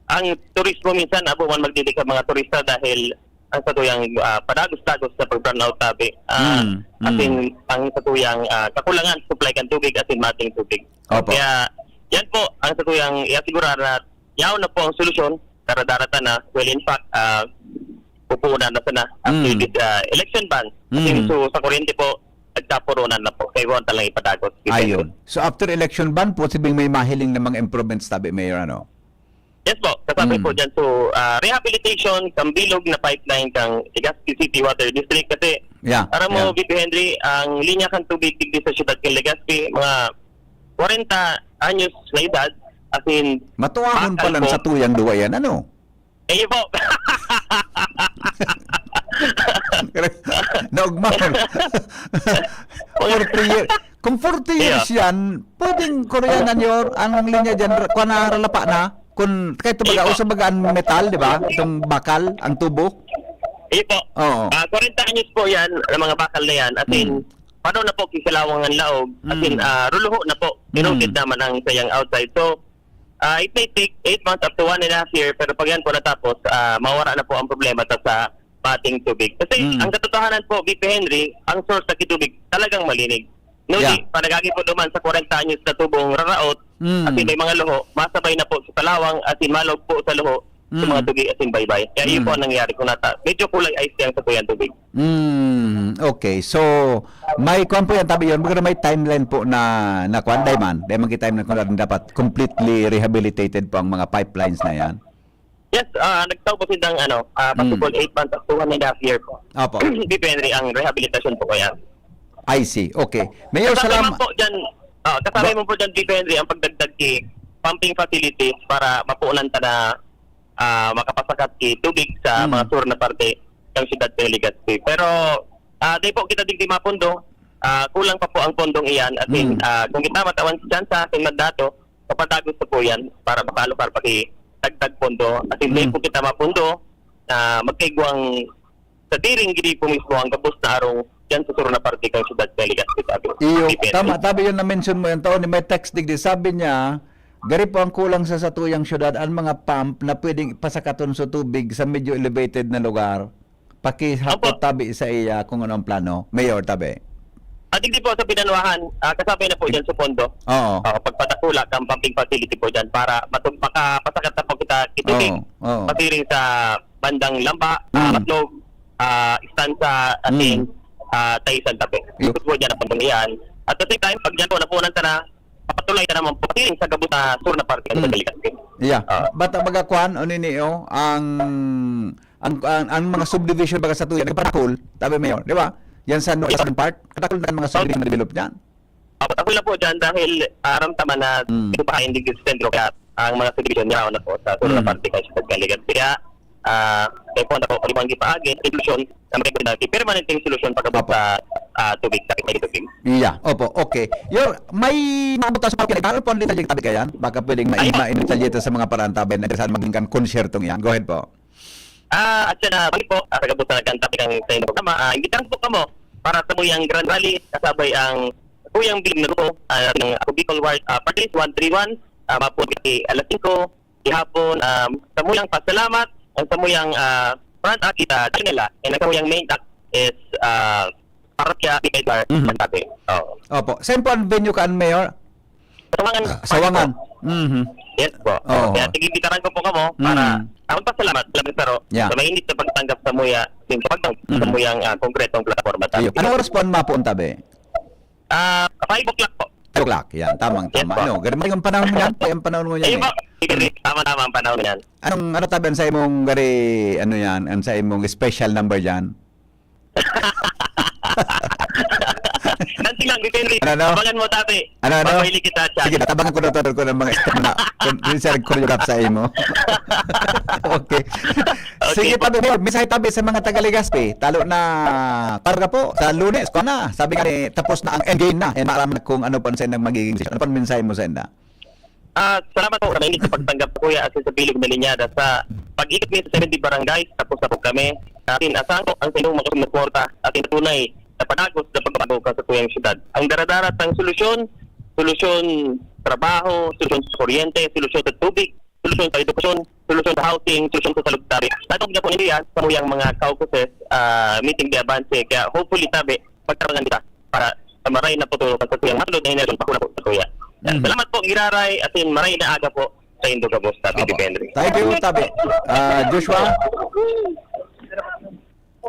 ang turismo minsan, abo man magdidik sa mga turista dahil ang satuyang, ah, padagos-dagos sa pag-brownout tabi. Ah, Mm, as in, mm. ang satuyang, ah, kakulangan, supply kan tubig, as in, mating tubig. Opo. Kaya, yan po, ang satuyang i-asigurar na yaon na po ang solusyon, daradarata na. Well, in fact, ah, pupunan na sana after Mm. this, ah, election ban. Kasi Mm. so, sa kuryente po, nagkapurunan na po. Kaya huwag talang ipadagos. Ayun. So, after election ban, posibleng may mahiling na mga improvements, tabi, Mayor, ano? Yes po, kasabay Mm. po dyan. So, ah, rehabilitation, kang bilog na pipeline, kang Legazpi City Water District. Kasi, Yeah, aram mo, yeah. Vic Henry, ang linya kan tubig digdi sa siyudad kan Legazpi, mga kwarenta anyos na edad, as in, Matuahon bakal pa lang po. Sa tuyang duwa yan, ano? Eh, yun po. Naugma. Forty years. Kung forty years Yeah. yan, pwedeng Korean an yor-, ang linya dyan, ra-, kuwan na, ralapa na. Kung, kahit baga, Iya po. Uso baga ang metal, di ba? Itong bakal, ang tubo. Iya po. Oo. Ah, kwarenta anyos po yan, ang mga bakal na yan. As in, Hmm. paano na po, kikalawang ang laog. As in, Hmm. ah, ruluho na po. Eroded Hmm. naman ang sayang outside. So, ah, it may take eight months up to one and a half year, pero pag yan po natapos, ah, mawara na po ang problema ta sa mating tubig. Kasi Mm. ang katotohanan po, V P Henry, ang source sa tubig talagang malinig. No, Yeah. di, panagagi po duman sa kwarenta anyos na tubong raraot, Mm. kasi may mga luho, masabay na po sa kalawang, as in malog po sa luho, sa Mm. mga tubig as in baybay. Kaya yun Mm. po ang nangyari kung nata-, medyo kulay ice yang sa tuyang tubig. Mm, okay. So, may kwan po yan, tabi yun. Magkano may timeline po na, na kwan? Dai man. Dai man ki timeline kung dapat completely rehabilitated po ang mga pipelines na yan? Yes, ah, nagtao po silang, ano, ah, Mm. possible eight months up to one and a half year po. Opo. Depende ang rehabilitasyon po kaya. I see. Okay. Mayor, Kasabay salam- man po dyan, ah, kasabay Ba- man po dyan, depende ang pagdagdag ki pumping facilities para mapuunan ta na, ah, makapasakat ki tubig sa Mm. mga sur na parte ng siyudad ng Legazpi. Pero, ah, di po kita digdi mapundo, ah, kulang pa po ang pondong iyan. As in, Mm. ah, kung kita matawan si tsansa, asin mandato, papadagos na po yan para makalugar pa ki dagdag pondo. Asin di Mm. po kita mapundo na magkaigwang sa tiring gidi po mismo ang gabos na arong dyan sa sur na parte kan siyudad ng Legazpi, tabi. Iyo, Depende. Tama, tabi yun na-mention mo yung taon ni may text digdi. Sabi niya, gari po ang kulang sa satuyang siyudad, ang mga pump na pwedeng pasakaton sa tubig sa medyo elevated na lugar. Pakihapot Opo. tabi sa iya kung ano ang plano. Mayor, tabi. At hindi po sa Pinanuahan, ah, kasabay na po dyan sa pondo. Oo. Oo, pagpadakula kang pumping facility po dyan para matug-, makapasakat na po kita kitubig Oo, oo. pasiring sa bandang Lamba, ah, Mm. Matlog, ah, Estancia, Mm. asin, ah, Taysan, Tabi. Yun. Ikot po dyan ang bandang iyan. At the same time, pag dyan po napunan ka na, papatuloy ka naman po sa gabos na sur na parte ng Mm. Legazpi. Yeah. Ah. Bata baga kwan, o nini, oh, ang, ang, ang, ang mga subdivision baga sa tuya, nagpatakol, tabi, Mayor, di ba? Yan sa northern part, katakol na ang mga subdivision na develop dyan. Apat ako lang po dyan dahil, ah, aram tama na Mm. ito pa hindi sa sentro, kaya ang mga subdivision niya, ako na po, sa sur na Mm. parte, kaya sa Legazpi. Kaya, ah, kaya po, ako, paliwangi pa agad, solusyon, na may permanenteng solusyon pagkabot Opo. sa, ah, tubig, sa may tubig. Yeah, opo, okay. Your, may mga butas pa pinagtalo po ang detalye tabi kayan? Baka pwedeng Ay, ma-, ma-, detalye ito sa mga paraan tabi na interesado maging kan konsyertong iyan. Go ahead po. Ah, at siya na, balik po, ah, sa gabos na nagkanta kang sa inyong programa, ah, imbitahan po kamo para sa muyang Grand Rally, kasabay ang Kuyang Bilim na Grupo, ah, ng Ako Bicol Ward, ah, Party List one three one, ah, mapuon kay alas singko, ihapon, ah, sa muyang pasalamat, ang sa muyang, ah, front act, kita, Janela, and ang sa muyang main act is, ah, Parokya, Bicol Ward, Mhm. Magsabi. Oo. Opo. Saan po ang venue kan, Mayor? Sawangan. Ah, Sawangan. Mhm. Yes po. Oo. Kaya sige, bitaran ko po kamo para Mm. ako pasalamat, labi saro, Yeah. sa mainit na pagtanggap sa muya, sa pagtang-, sa Mm. muyang, ah, konkretong plataforma sa Ayun. Anong oras po ang mapuon tabi? Ah, five o'clock po. Five o'clock. Yan, tamang Yes tama. po. Ano, gari, may panahon mo yan? Ay, ang panahon mo yan Ayun eh. po. Sige, Mm. tama-tama ang panahon yan. Anong, ano tabi ang sa imong gari, ano yan, ang sa imong special number yan? Nanti lang, depende. Ano, ano? Abangan mo, Tabi. Ano, ano? Mapahilig kita, Chad. Sige, tabangan ko na, tatanong ko ng mga step na kung minsan nag-choreograph sa imo. Okay. Okay Sige, po. Tabi, Mayor, mensahe tabi sa mga taga Legazpi. Talo na, karga po, sa Lunes, kung na, sabi nga ni, tapos na ang endgame na. And maaram na kung ano pa sa magiging desisyon. Ano pa ang mensahe mo sa inda? Ah, salamat po sa mainit na pagtanggap, Kuya, asin sa bilog na linyada sa pag-ikot mi sa seventy barangays. Tapos na po kami. Asin asahan ko ang inyong mga suporta asin tunay na padagos na pagbabago kan satuyang syudad. Ang daradarat na solusyon, solusyon trabaho, solusyon sa kuryente, solusyon sa tubig, solusyon sa edukasyon, solusyon sa housing, solusyon sa salubtari. Natong na po niya sa muyang mga caucuses, ah, meeting de avance. Kaya hopefully, tabi, magkaroon kita para sa maray na futuro kan satuyang masunod na henerasyon, bako na po sa tuya. Mhm. Salamat po, Giraray, asin maray na aga po sa indo gabos, Tabi Opo. Dependry. Thank you, Tabi. Ah, Joshua?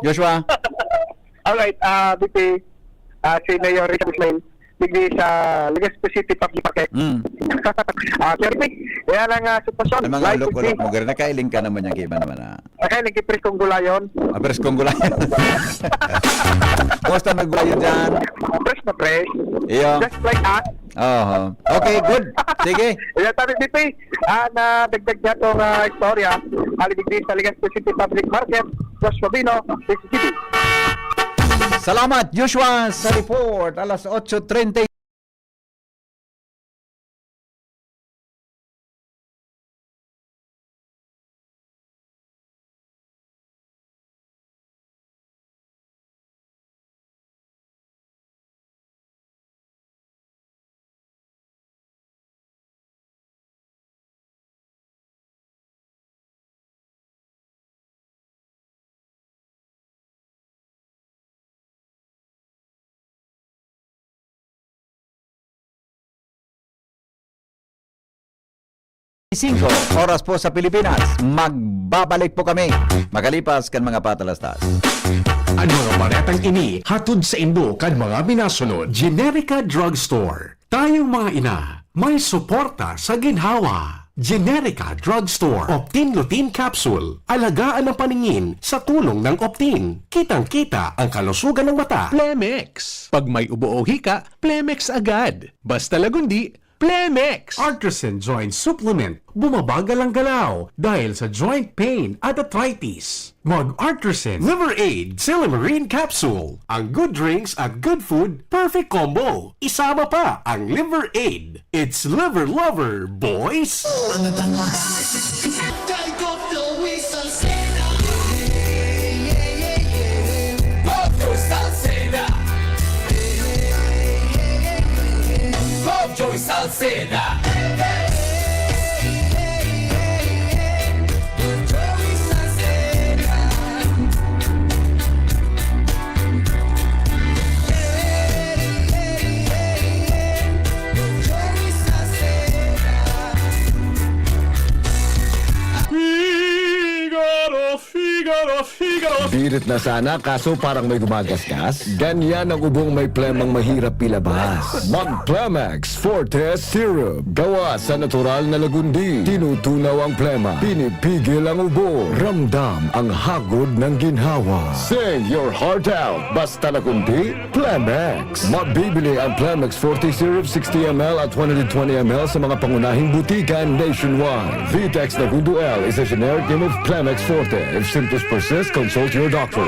Joshua? Alright, ah, B P, ah, si Mayor Richard Ismail, digdi sa Legazpi City Public Market. Mm. Ah, Sir Vic, yan ang, ah, sitwasyon. Ang mga Live ulok-ulok digdi. Mo, gano'n, nakailing ka naman yung iba naman, ah. Okay, nagkipreskong gulayon. Ah, preskong gulayon. Kumusta ang gulayon dyan? Fresh na fresh. Iyo. Just like us. Oho. Okay, good. Sige. Ayan, sabi, B P, ah, nadagdag niya itong, ah, istorya. Alidigdi sa Legazpi City Public Market, Joshua Bino, D C T V. Salamat, Joshua, sa report. Alas otso treinta. Singko oras po sa Pilipinas. Magbabalik po kami makalipas kan mga patalastas. An mga baretang ini hatod saindo kan mga minasunod. Generica Drugstore. Tayong mga ina, may suporta sa ginhawa. Generica Drugstore. Optin Lutein Capsule. Alagaan ang paningin sa tulong ng Optin. Kitang-kita ang kalusugan ng mata. Plemex. Pag may ubo o hika, Plemex agad. Basta Lagundi, Plemex. Artisan Joint Supplement. Bumabagal ang galaw dahil sa joint pain at arthritis. Mag-Artisan Liver Aid Silymarin Capsule. Ang good drinks at good food, perfect combo. Isama pa ang Liver Aid. It's Liver Lover, boys! Joy Salceda. Birit na sana, kaso parang may gumagasgas. Ganyan ang ubong may plemang mahirap ilabas. Mag Plemex Forte Syrup. Gawa sa natural na lagundi. Tinutunaw ang plema. Pinipigil ang ubo. Ramdam ang hagod ng ginhawa. Sing your heart out. Basta lagundi, Plemex. Mabibili ang Plemex Forte Syrup sixty M L at one hundred twenty M L sa mga pangunahing butika nationwide. Vitex Nagundo L is a generic name of Plemex Forte. If symptoms persist, consult your doctor.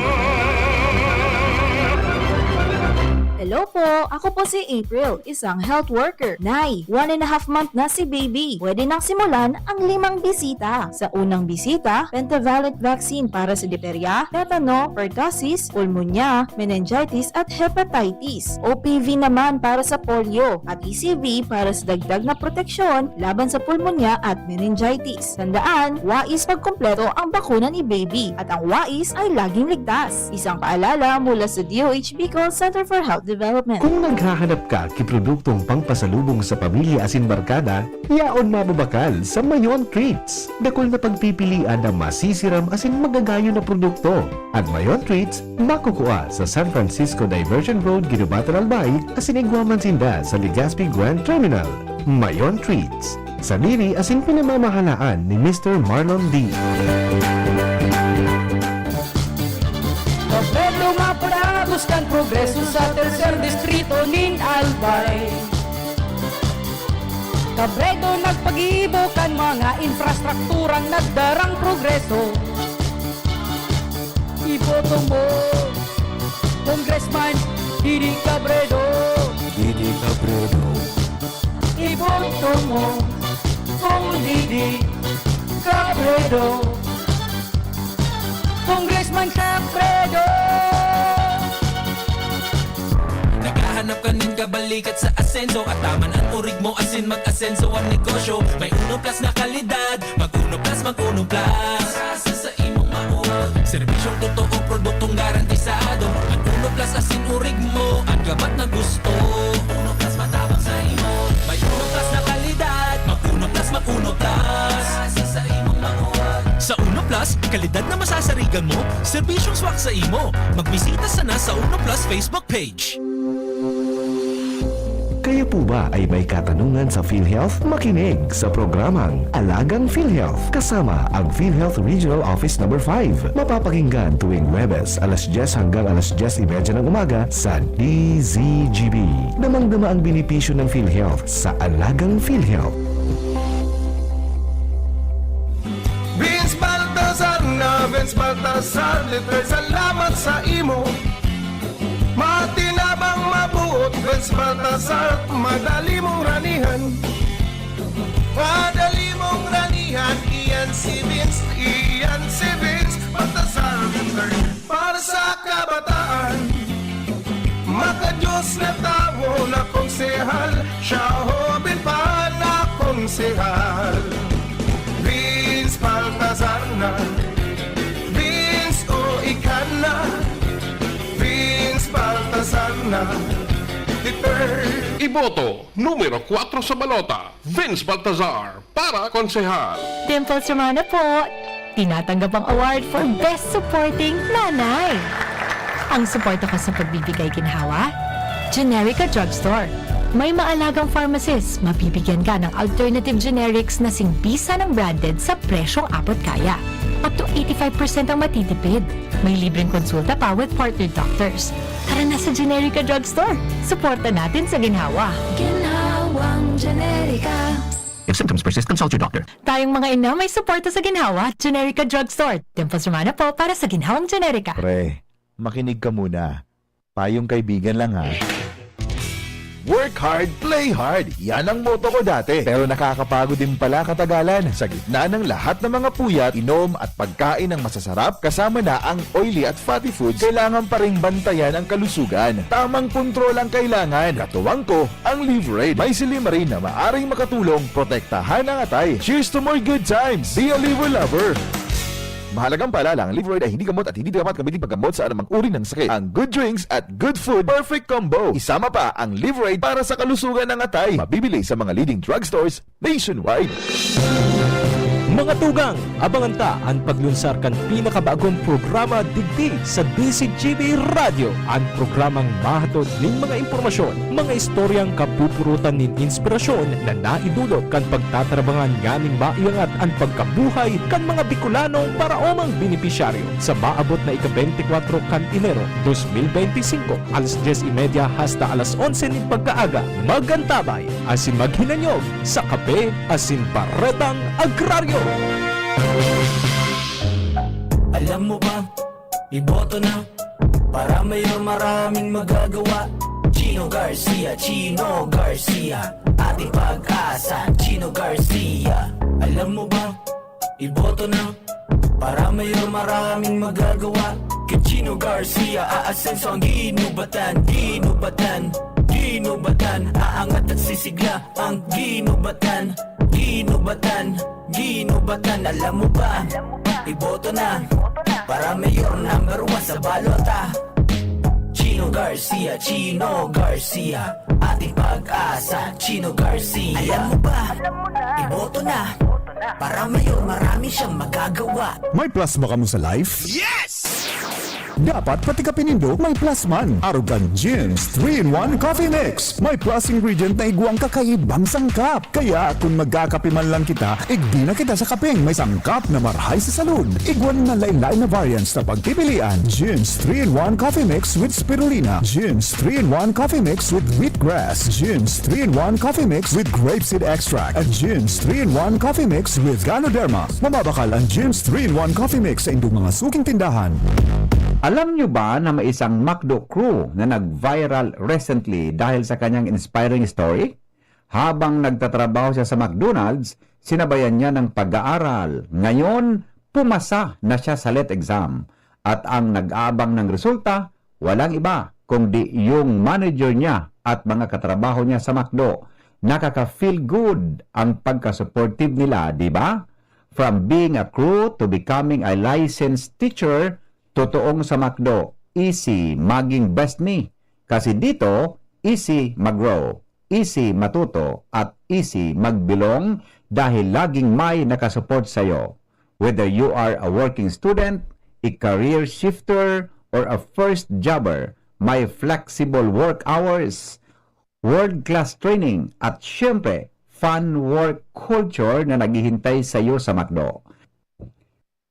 Hello po! Ako po si April, isang health worker. Nay, one and a half month na si baby. Pwede nang simulan ang limang bisita. Sa unang bisita, pentavalent vaccine para sa diphtheria, tetano, pertussis, pulmonya, meningitis at hepatitis. O P V naman para sa polio at E C V para sa dagdag na proteksyon laban sa pulmonya at meningitis. Tandaan, wais pagkumpleto ang bakuna ni baby at ang wais ay laging ligtas. Isang paalala mula sa D O H Bicol Center for Health Development. Kung naghahanap ka ki produktong pangpasalubong sa pamilya asin barkada, yaon mababakal sa Mayon Treats. Dakul na pagpipilian na masisiram asin magagayon na produkto. An Mayon Treats makukua sa San Francisco Diversion Road, Guinobatan, Albay, asin igwa man sinda sa Legazpi Grand Terminal. Mayon Treats, sadiri asin pinamamahalaan ni Mister Marlon D. Pablo maparagos kan progreso sa tercer distrito nin Albay. Kabredo nagpagibo kan mga infrastrukturang nagdarang progreso. Iboto mo, Congressman Didi Cabredo. Didi Cabredo. Iboto mo, Cong Didi Cabredo. Congressman Cabredo. Naghahanap ka nin kabalikat sa asenso, ataman an orig mo asin mag-asenso an negosyo. May Uno Plus na kalidad, mag Uno Plus, mag Uno Plus. Sa, sa imong mauwag, serbisyong totoo, produktong garantisado. An Uno Plus asin orig mo, an gabat na gusto. Uno Plus matabang sa imo. May Uno Plus na kalidad, mag Uno Plus, mag Uno Plus. Sa, sa imong mauwag. Sa Uno Plus, kalidad na masasarigan mo, serbisyong swak sa imo. Magbisita sana sa Uno Plus Facebook page. Kayo po ba ay may katanungan sa PhilHealth? Makinig sa programang Alagang PhilHealth kasama ang PhilHealth Regional Office Number five. Mapapakinggan tuwing Huwebes, alas dyes hanggang alas dyes y media ng umaga sa D Z G B. Damang-dama ang benepisyo ng PhilHealth sa Alagang PhilHealth. Vince Baltazar na, Vince Baltazar, liter salamat sa imo. Matinabang, mabuot, Vince Baltazar, madali mong ranihan. Madali mong ranihan, iyan si Vince, iyan si Vince Baltazar the third. Para sa kabataan, maka-Diyos na tawo na konsehal, siya hoben pa na konsehal. Vince Baltazar na, Vince o ika na, Vince Baltazar na, the third. Iboto, numero kwatro sa balota, Vince Baltazar, para konsehal. Dimples Romana po! Tinatanggap ang award for Best Supporting Nanay. Ang suporta ko sa pagbibigay ginhawa, Generica Drugstore. May maalagang pharmacist, mabibigyan ka ng alternative generics na singbisa ng branded sa presyong abot kaya. Up to eighty-five percent ang matitipid. May libreng konsulta pa with partner doctors. Tara na sa Generica Drugstore. Suporta natin sa ginhawa. Ginhawang Generica. If symptoms persist, consult your doctor. Tayong mga ina may suporta sa ginhawa, Generica Drugstore. Dimples Romana po para sa ginhawang Generica. Pre, makinig ka muna. Payong kaibigan lang ha. Work hard, play hard. Yan ang motto ko dati. Pero nakakapagod din pala katagalan. Sa gitna ng lahat ng mga puyat, inom at pagkain ng masasarap, kasama na ang oily at fatty foods, kailangan pa ring bantayan ang kalusugan. Tamang kontrol ang kailangan. Katuwang ko, ang Liverade. May silymarin na maaring makatulong protektahan ang atay. Cheers to more good times! Be a Liver Lover! Mahalagang paalala, ang Liveride ay hindi gamot at hindi dapat gamitin paggamot sa anumang uri ng sakit. Ang good drinks at good food, perfect combo. Isama pa ang Liveride para sa kalusugan ng atay. Mabibili sa mga leading drugstores nationwide. Mga tugang, abangan ta an paglunsar kan pinakabagong programa digdi sa D C G B Radyo, an programang mahatod nin mga impormasyon, mga istoryang kapupurutan nin inspirasyon na naidulot kan pagtatarabangan nganing maiangat an pagkabuhay kan mga Bicolanong paraomang benepisyaryo. Sa maabot na ika-beintikwatro kan Enero dos mil beintisinko, alas dyes y media hasta alas onse nin pagkaaga, mag-antabay asin maghinanyog sa Kape asin Baretang Agraryo. Alam mo ba, iboto na para mayor, maraming magagawa. Chino Garcia, Chino Garcia, ating pag-asa. Chino Garcia, alam mo ba, iboto na para mayor, maraming magagawa. Kay Chino Garcia, aasenso ang ginubatan, ginubatan, ginubatan. Aangat at sisigla ang ginubatan, ginubatan, ginubatan. Alam mo ba, iboto na para mayor number one sa balota. Chino Garcia, Chino Garcia, ating pag-asa. Chino Garcia, alam mo ba, iboto na para mayor, marami siyang magagawa. May plasma kamo sa life? Yes! Dapat pati kape nindo may plus man. Arog kan Jim's three-in-one Coffee Mix. May plus ingredient na igwang kakaibang sangkap. Kaya kun magkakape man lang kita, igdi na kita sa kapeng may sangkap na marhay sa salud. Igwa na lain-lain na variants na pagpipilian. Jim's three-in-one Coffee Mix with Spirulina. Jim's three-in-one Coffee Mix with Wheatgrass. Jim's three-in-one Coffee Mix with Grapeseed Extract. At Jim's three-in-one Coffee Mix with Ganoderma. Mamabakal ang Jim's three-in-one Coffee Mix sa indong mga suking tindahan. Alam nyo ba na may isang McDo crew na nag-viral recently dahil sa kanyang inspiring story? Habang nagtatrabaho siya sa McDonald's, sinabayan niya ng pag-aaral. Ngayon, pumasa na siya sa let exam. At ang nag-aabang ng resulta, walang iba kundi yung manager niya at mga katrabaho niya sa McDo. Nakaka-feel good ang pagka-supportive nila, di ba? From being a crew to becoming a licensed teacher, totoong sa McDo, easy maging best me. Kasi dito, easy mag-grow, easy matuto, at easy magbilong dahil laging may nakasupport sa'yo. Whether you are a working student, a career shifter, or a first jobber, may flexible work hours, world-class training, at syempre, fun work culture na naghihintay sa'yo sa McDo.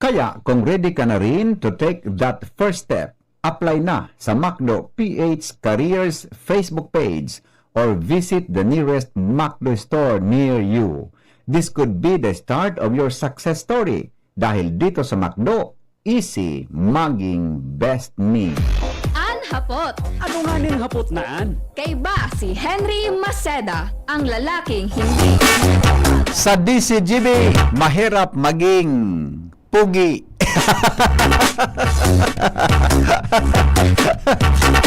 Kaya kung ready ka na rin to take that first step, apply na sa McDo P H Careers Facebook page or visit the nearest McDo store near you. This could be the start of your success story dahil dito sa McDo, easy maging best me. An hapot. Ano nga ning hapot na an? Kaiba si Henry Maceda, ang lalaking hindi Sa D C G B, mahirap maging pugi.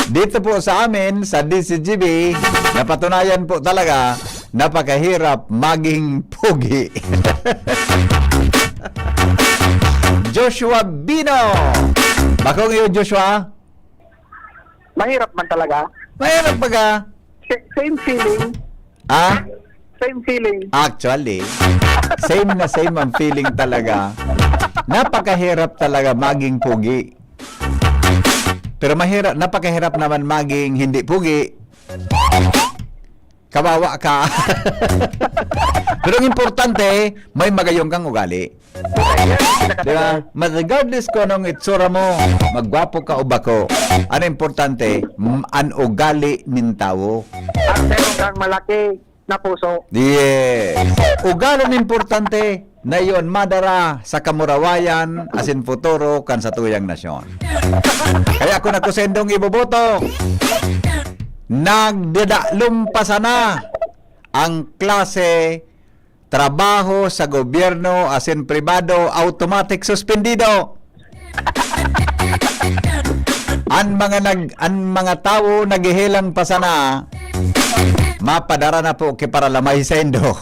Dito po sa amin, sa D C G B, napatunayan po talaga, napakahirap maging pugi. Joshua Bino. Bakong iyo, Joshua? Mahirap man talaga. Mahirap baga? Sa-, same feeling. Ah? Same feeling. Actually, same na same ang feeling talaga. Napakahirap talaga maging pugi. Pero mahirap, napakahirap naman maging hindi pugi. Kawawa ka. Pero ang importante, may magayong kang ugali. Di ba? Mas regardless kung anong itsura mo, magwapo ka o bako, ang importante, m-, an ugali nin tawo. At meron kang malaki na puso. Yes. Ugali ang importante na iyon madara sa kamurawayan asin futuro kan satuyang nasyon. Kaya kung ako sendong iboboto, nagdadalom pa sana ang klase trabaho sa gobyerno asin pribado, automatic suspendido. An mga nag-, an mga tawo naghihilang pa sana, mapadara na po ki para lamay saindo.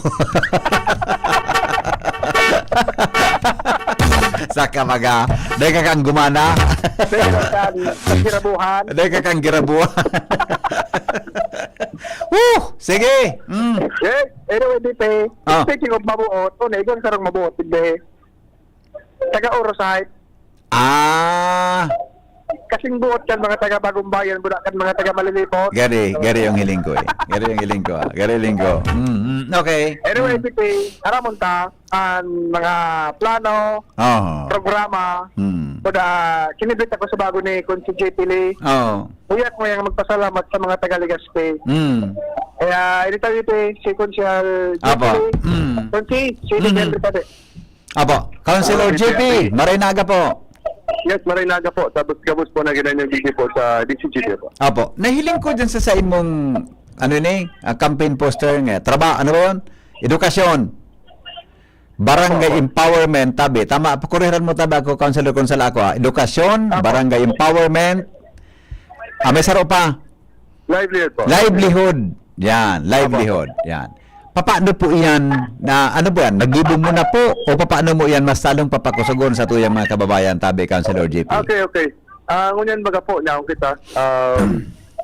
Saka baga, dai ka kang gumana. Dai ka kang girabuhan. Dai ka kang girabuhan. Woo! Sige. Mm. Yes. Anyway, D P, Ah. speaking of mabuot, o, naigon sarong mabuot, D P. Taga Orosite. Ah. Kasing buot kan mga taga Bagong Bayan, buda kan mga taga Malilipot. Gari, gari ang hiling ko eh. Gari ang hiling ko, ah. Gari hiling ko. Mm, mm, okay. Anyway, Mm. D P, aramon ta, ang mga plano, Oo. programa, Mm. buda, kinibit ako sa bago ni Consi J P Lee. Oo. Uyak mo yang magpasalamat sa mga taga Legazpi. Mm. Kaya, ini tayo ito eh, si Konsehal Apo. J P Lee. Mm. Consi, si Mhm. Henry Tabe. Apo. Councilor Ah, J P, J P. Maray na aga po. Yes, maray na aga po. Tapos gabos po na ginanyang video po sa D C G D po. Apo. Nahiling ko dyan sa, sa imong, ano ni, ah, campaign poster nga. Traba-, ano ba yun? Edukasyon. Barangay Opo. Empowerment, tabi. Tama, pakuriran mo tabi ako, Councilor Consala ako, ah. Edukasyon, Opo. Barangay Empowerment. Ah, may saro pa. Livelihood po. Livelihood. Yan, Opo. livelihood. Yan. Papaano po iyan na, ano po yan? Nagibo mo na po? O papaano mo iyan mas lalong papakusugon sa tuyang mga kababayan, tabi, Councilor J P? Okay, okay. Ah, ngunyan baga po, niyaon kita. Ah,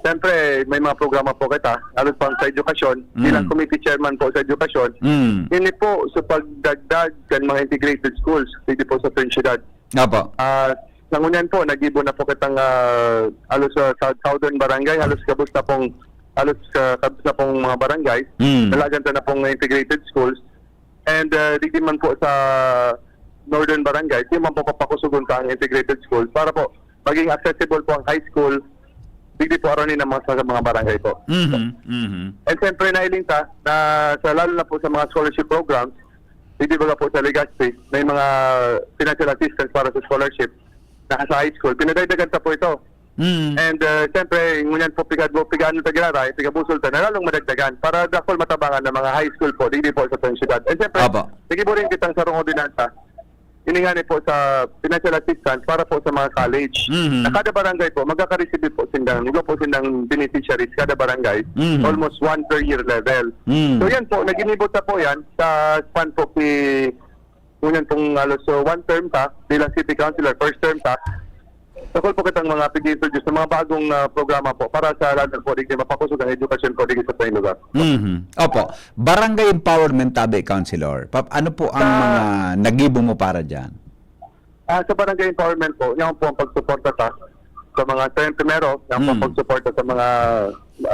siyempre, may mga programa po kita. Halos pang sa edukasyon. Mm. Bilang committee chairman po sa edukasyon. Mm. Ini po sa pagdagdag kan mga integrated schools, pwede po sa Trinidad. Opo. Ah, sa ngunyan po, nagibo na po kitang, ah, halos sa, sa Southern Barangay, halos gabos na pong, halos, ah, gabos na pong mga barangay. Mm. Dalagan ta na pong integrated schools. And, ah, digdi man po sa Northern Barangay, di man po papakusugon sa ang integrated schools para po maging accessible po ang high school, digdi po aron ni ng mga, sa mga barangay po. Mhm, mhm. And siyempre, nailing ta na sa, lalo na po sa mga scholarship programs, digdi baga po sa Legazpi, may mga financial assistance para sa scholarship na sa high school. Pinadagdagan ta po ito. Mm. And, uh, siyempre, ngunyan po, pigad-, pigaan ta giraray, pigabusol ta na lalong madagdagan para dakul matabangan ng mga high school po, digdi po sa atong syudad. And siyempre, Apo. nagibo rin kitang sarong ordinansa. Ini nga ni po sa financial assistance para po sa mga college. Mhm. Na kada barangay po, magkaka-receive po sindang, iba po sindang beneficiaries kada barangay. Mhm. Almost one per year level. Mm. So yan po, naginibo ta po yan sa span po ki, ngunyan pong halos, so, one term ta bilang city councilor, first term ta. Dakul po kitang mga pig-introduce ng mga bagong, ah, programa po para sa lalo po, digdi mapakusog ang edukasyon po, digdi sa atong lugar. Mhm. Opo. Barangay empowerment, tabi, Councilor. Pa-, ano po ang Sa mga nagibo mo para dyan? Ah, sa barangay empowerment po, yan po ang pagsuporta ta sa mga, sa primero, yan po ang Mm. pagsuporta sa mga,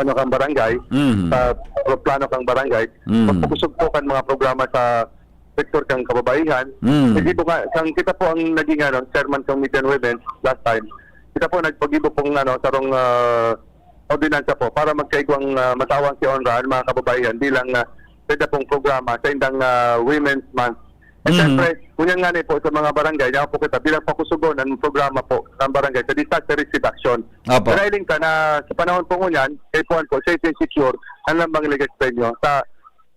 ano, kang barangay, Mm. sa plano kang barangay. Mm. Pagpakusog po kan mga programa sa sektor kang kababaihan. Mm. Hindi po nga, sang kita po ang naging, ano, chairman kang Media and Women last time. Kita po nagpagibo pong, ano, sarong, ah, ordinansa po para magkaigwang, ah, matawang si onra ang mga kababaihan bilang, ah, sa ida pong programa sa indang, ah, Women's Month. At Mm. syempre, ngunyan nga ni po sa mga barangay, niya po kita bilang pakusugon ang programa po ng barangay sa disaster risk reduction. Opo. Pero iling ka na sa panahon po ngunyan, kay puan po, safe and secure, ang lambang Legazpeño. Sa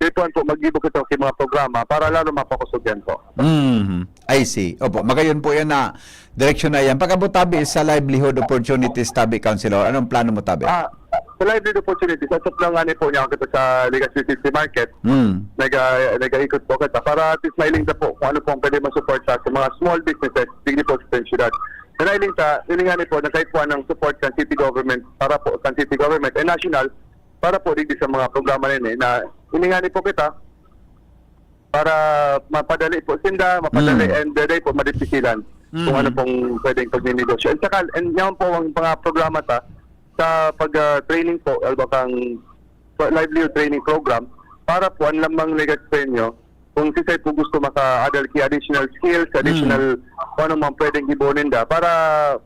kay puan po, mag-ibo kita sa mga programa para lalo mapakusog yan po. Mhm. I see. Opo, magayon po yan na direksyon na yan. Pagkabot tabi sa livelihood opportunities tabi, Councilor, anong plano mo tabi? Ah, sa livelihood opportunities, as of now nga ni po niya kita sa Legazpi City Market. Mm. Nag-, ah, nag-aikot po kita para at least mailing ta po kung ano po ang pwede masuporta sa mga small businesses, digdi po sa syudad. Sa nailing ta, iling nga ni po, nagkaikuha ng support ng city government para po, ng city government and national, para po digdi sa mga programa na yun eh, na iling nga ni po kita, para mapadali po sinda, mapadali Mm. and, uh, dahil po madipisilan kung Mm. ano pong pwedeng pagninegosyo. And saka, and yan po ang mga programa ta sa pag, ah, training po, alba kang pa-, livelihood training program para po ang lambang Legazpeño, kung si Sir po gusto maka-adal ki additional skills, Mm. additional kung ano mang pwedeng gibo ninda para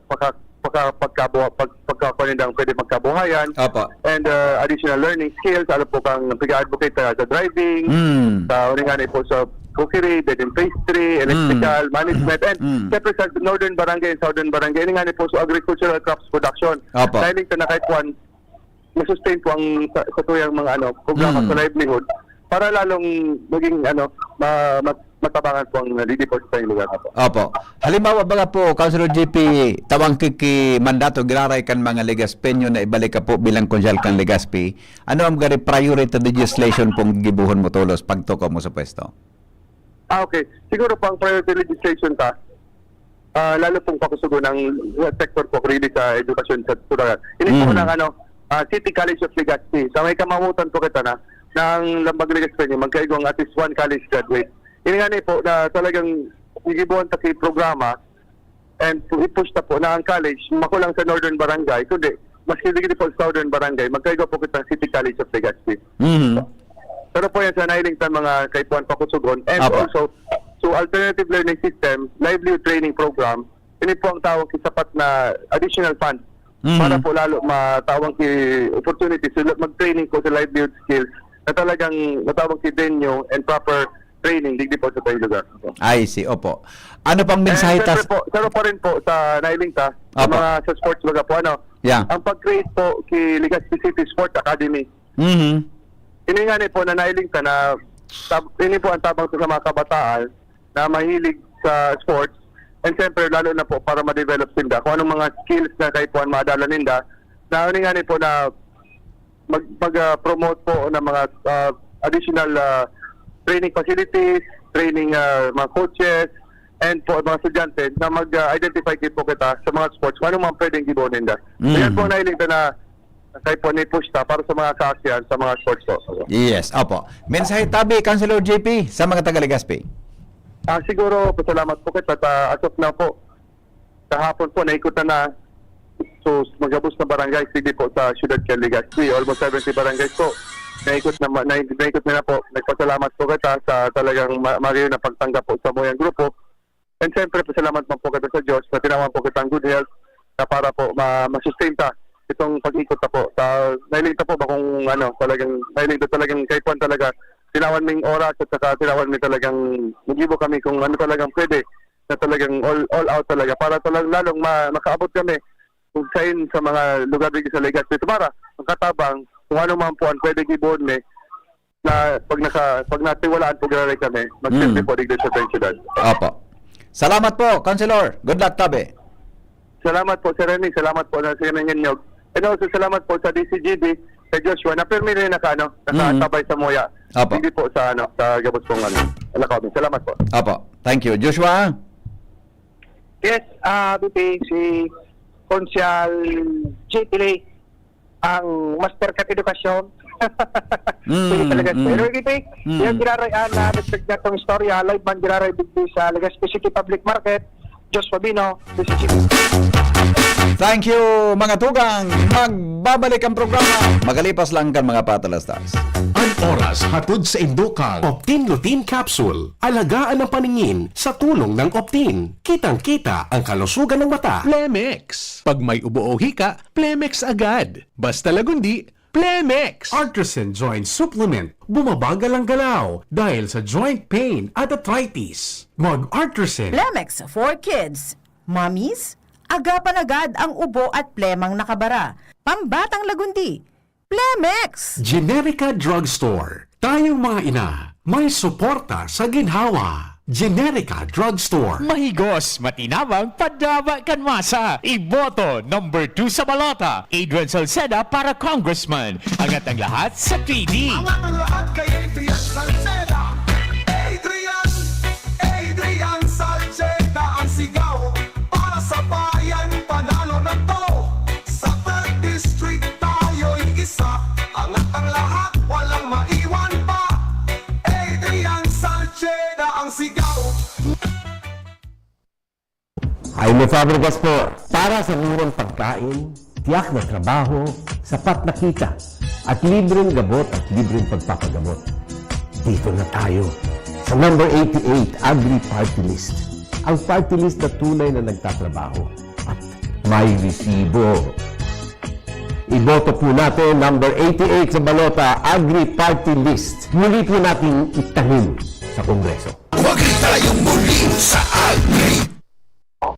paka-, paka-, pagkabuha-, pag-, pagkakuha nindang pwede magkabuhayan. Opo. And, uh, additional learning skills, ano po kang pag-advocate sa, sa driving, Mm. sa uningan po sa cookery, bed and pastry, Mm. electrical, management, and Mm. syempre sa Northern Barangay and Southern Barangay, uningan po sa agricultural crops production. Opo. Dahil sa na kahit kuwan, masustain po ang sa, sa tuyang mga ano, programa Mm. sa livelihood para lalong maging ano, ma-, mat-, matabangan po ang, uh, D D po sa tayong lugar na po. Opo. Halimbawa, baga po, Councilor J P, tawang kiki mandato, giraray kan mga Legaspeño na ibalik ka po bilang konsehal kan Legazpi, ano ang gari priority legislation pong gigibuhon mo tolos pagtukaw mo sa pwesto? Ah, okay. Siguro po ang priority legislation ta, ah, lalo pong pakusugon ang sector po, really, sa edukasyon sa Tularan. Ini po Mm. ng, ano, ah, City College of Legazpi. Sa may kamawotan po kita na, na ang Lambag Legazpeño magkaigwa at least one college graduate. Ini nga ni po na talagang gigibuhan ta ki programa and pu-, i-push ta po na ang college makulang sa Northern Barangay, kundi maski digdi po sa Southern Barangay, magkaigwa po kitang City College of Legazpi. Mhm. Pero po yan sa nailing ta mga kaipuhan pakusugon. And Apo. also, so alternative learning system, livelihood training program, ini po ang tawag ki sapat na additional fund Mhm. para po lalo matawang ki opportunity sila mag-training po sa livelihood skills na talagang matawag ki venue and proper training digdi po sa tayong lugar. I see, opo. Ano pang mensahe And ta? syempre po, saro pa rin po sa nailing ta, sa Apo. mga sa sports baga po, ano, Yeah. ang pag-create po ki Legazpi City Sport Academy. Mhm. Ini nga ni po na nailing ta na tab- ini po ang tabang sa mga kabataan na mahilig sa sports and siyempre lalo na po para ma-develop sinda kung anong mga skills na kaipuhan maadala ninda na ini nga ni po na mag, mag ah, promote po ng mga ah, additional ah, training facilities, training ah, mga coaches, and po mga estudyante na mag-identify din po kita sa mga sports kung anong mga pwedeng gibuon ninda. So, Mm. yan po ang nailing ta na kaipuhan ni push ta para sa mga ka-ASEAN sa mga sports po. Yes, opo. Mensahe tabi, Councilor J P, sa mga taga Legazpi. Ah, siguro, pasalamat po kita sa as of now po. Kahapon po, naikot na na. So, magabos na barangay, sige po sa siyudad kan Legazpi. Almost seventy barangays po. Naikot na, ma- na, naikot na na po. Nagpasalamat po kita sa talagang ma- mariyo na pagtanggap po sa muyang grupo. And siyempre, pasalamat man po kita sa Diyos na tinawan po kitang good health na para po ma- masustain ta itong pag-ikot ta po. Sa, nailing ta po ba kung ano, talagang, nailing ta talagang kaipuhan talaga. Tinawan ming oras at saka tinawan mi talagang nagibo kami kung ano talagang pwede na talagang all, all out talaga para talagang lalong ma- makaabot kami kung saan sa mga lugar dito sa Legazpi. Tumara, ang katabang, kung ano man po ang pwede gibuon mi na pag naka, pag natiwalaan po grabe kami, magsilbi Mm. po digdi sa ating syudad. Opo. Salamat po, Councilor. Good luck, tabi. Salamat po, Sir Remy. Salamat po na sa inyong inyog. And also, salamat po sa D C G B, kay Joshua, na permi rin naka, ano, nakatabay sa muya. Apo. Hindi po sa, ano, sa gabos pong, ano, alakaw. Salamat po. Opo. Thank you. Joshua? Yes, ah, B P, si Konsehal J T Lay, ang master kan edukasyon. Mm, Sige talaga. mm. Pero, B P, Mm. yung giraray, ah, na-expect na itong istorya, live man giraray digdi sa Legazpi City Public Market, Joshua Bino, D C G. Thank you, mga tugang. Magbabalik ang programa. Magalipas lang kan mga patalastas. An oras hatod sa indukang Optin Lutein Capsule. Alagaan ang paningin sa tulong ng Optin. Kitang-kita ang kalusugan ng mata. Plemex. Pag may ubo o hika, Plemex agad. Basta Lagundi, Plemex. Artisan Joint Supplement. Bumabagal ang galaw dahil sa joint pain at arthritis. Mag Artisan. Plemex for Kids. Mommies, agapan agad ang ubo at plemang nakabara. Pambatang Lagundi, Plemex! Generica Drugstore. Tayong mga ina, may suporta sa ginhawa. Generica Drugstore. Mahigos, matinabang, padaba kan masa. Iboto number two sa balota, Adrian Salceda para congressman. Angat ang lahat sa three D. Angat ang lahat kay Adrian Salceda. Adrian, Adrian Salceda ang sigaw para sa bayan. Panalo na to sa third district, tayo'y isa. Angat ang lahat, walang maiwan pa. Adrian Salceda ang sigaw. Jaime Fabregas po, para sa murang pagkain, tiyak na trabaho, sapat na kita, at libreng gabot at libreng pagpapagamot. Dito na tayo sa number eighty-eight, Agri Party List. Ang party list na tunay na nagtatrabaho at may resibo. Iboto po natin number eighty-eight sa balota, Agri Party List. Muli po natin itanim sa Kongreso. Huwag rin tayong muli sa Agri.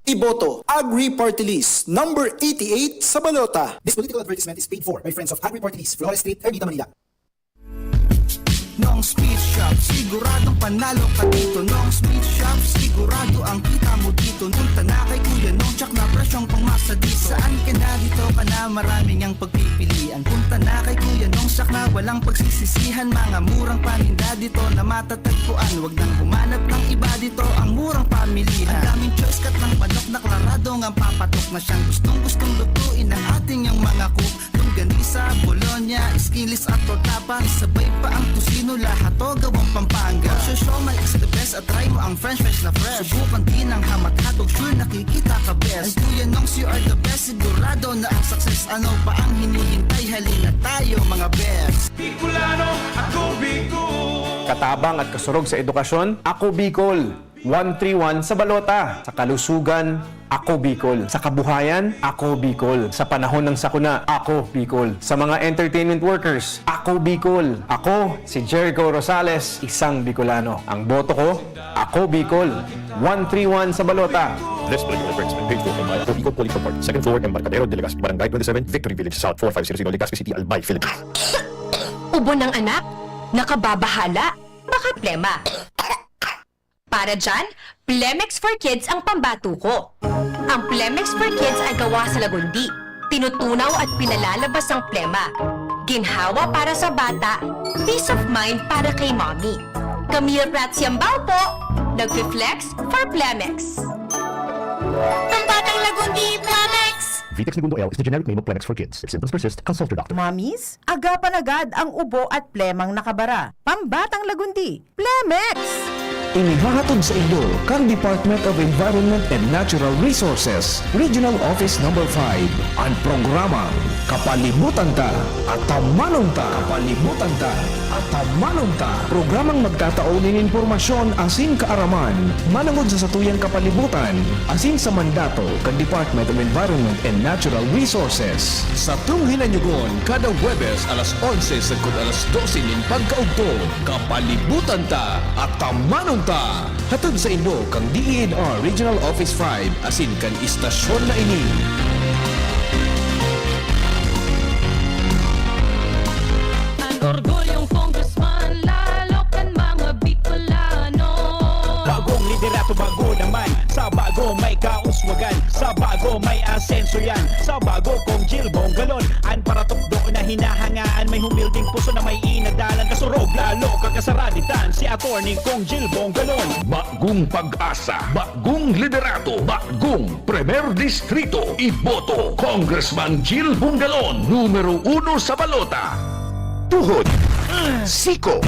Iboto, Agri Party List, number eighty-eight sa balota. This political advertisement is paid for by Friends of Agri Party List, Flores Street, Ermita, Manila. Nong's Meat Shop, siguradong panalo ka dito. Nong's Meat Shop, sigurado ang kita mo dito. Punta na kay Kuya Nong, tsak na presyong pangmasadi. Saan ka na dito ka na, maraming ang pagpipilian. Punta na kay Kuya Nong, tsak na walang pagsisisihan. Mga murang paninda dito na matatagpuan. Wag nang humanap ng iba dito, ang murang pamilihan. Ang daming choice, kat ng manok na klaradong ang papatok na siyang gustong-gustong lutuin ng ating yang mga cook. Doon Ganisa, Bologna, skinless at tortaba. Isabay pa ang tocino, lahat to gawang Pampanga. Show, show, may isa the best at try mo ang French fries na fresh. Subukan din ang hamat-hatog, sure nakikita ka best. Ang Kuya Nongs, you are the best, sigurado na ang success. Ano pa ang hinihintay? Halina tayo, mga best. Bicolano, ako Bicol. Katabang at kasurog sa edukasyon, ako Bicol. One three one sa balota. Sa kalusugan, ako Bicol. Sa kabuhayan, ako Bicol. Sa panahon ng sakuna, ako Bicol. Sa mga entertainment workers, ako Bicol. Ako, si Jericho Rosales, isang Bicolano. Ang boto ko, ako Bicol. One three one sa balota. This political advertisement paid for by Ako Bicol Police Report, second floor, Embarcadero de Legazpi, Barangay twenty-seven, Victory Village South, four five zero zero, Legazpi City, Albay, Philippines. Ubo ng anak? Nakababahala? Baka plema? Para dyan, Plemex for Kids ang pambato ko. Ang Plemex for Kids ay gawa sa lagundi. Tinutunaw at pinalalabas ang plema. Ginhawa para sa bata, peace of mind para kay mommy. Camille Prats Yambao po, nagfi-flex for Plemex. Ang batang lagundi, Plemex! Vitex Negundo L is the generic name of Plemex for Kids. If symptoms persist, consult your doctor. Mommies, agapan agad ang ubo at plemang nakabara. Pambatang lagundi, Plemex! Inihahatod sa inyo kan Department of Environment and Natural Resources, Regional Office Number five, an programang Kapalibutan Ta, Atamanon Ta. Kapalibutan Ta, Atamanon Ta. Programang magtatao nin impormasyon asin kaaraman manongod sa satuyang kapalibutan asin sa mandato kan Department of Environment and Natural Resources. Satong hinanyogon kada Huwebes alas onse sagkod alas dose nin pagkaugto. Kapalibutan Ta, Atamanon Ta. Hatod sa inyo kan D E N R Regional Office five asin kan istasyon na ini. An orgulyong congressman, lalo kan mga Bicolano. Bagong liderato, bago naman. Sa bago may kauswagan, sa bago may asenso yan. Sa bago, Cong Jil Bongalon, an paratukdo na hinahangaan. May humilding puso na may inadalan. Kasurog, lalo kakasaraditan, si Attorney Cong Jil Bongalon. Bagong pag-asa, bagong liderato, bagong Primer Distrito. Iboto, Congressman Jil Bongalon, numero uno sa balota. Tuhod, siko,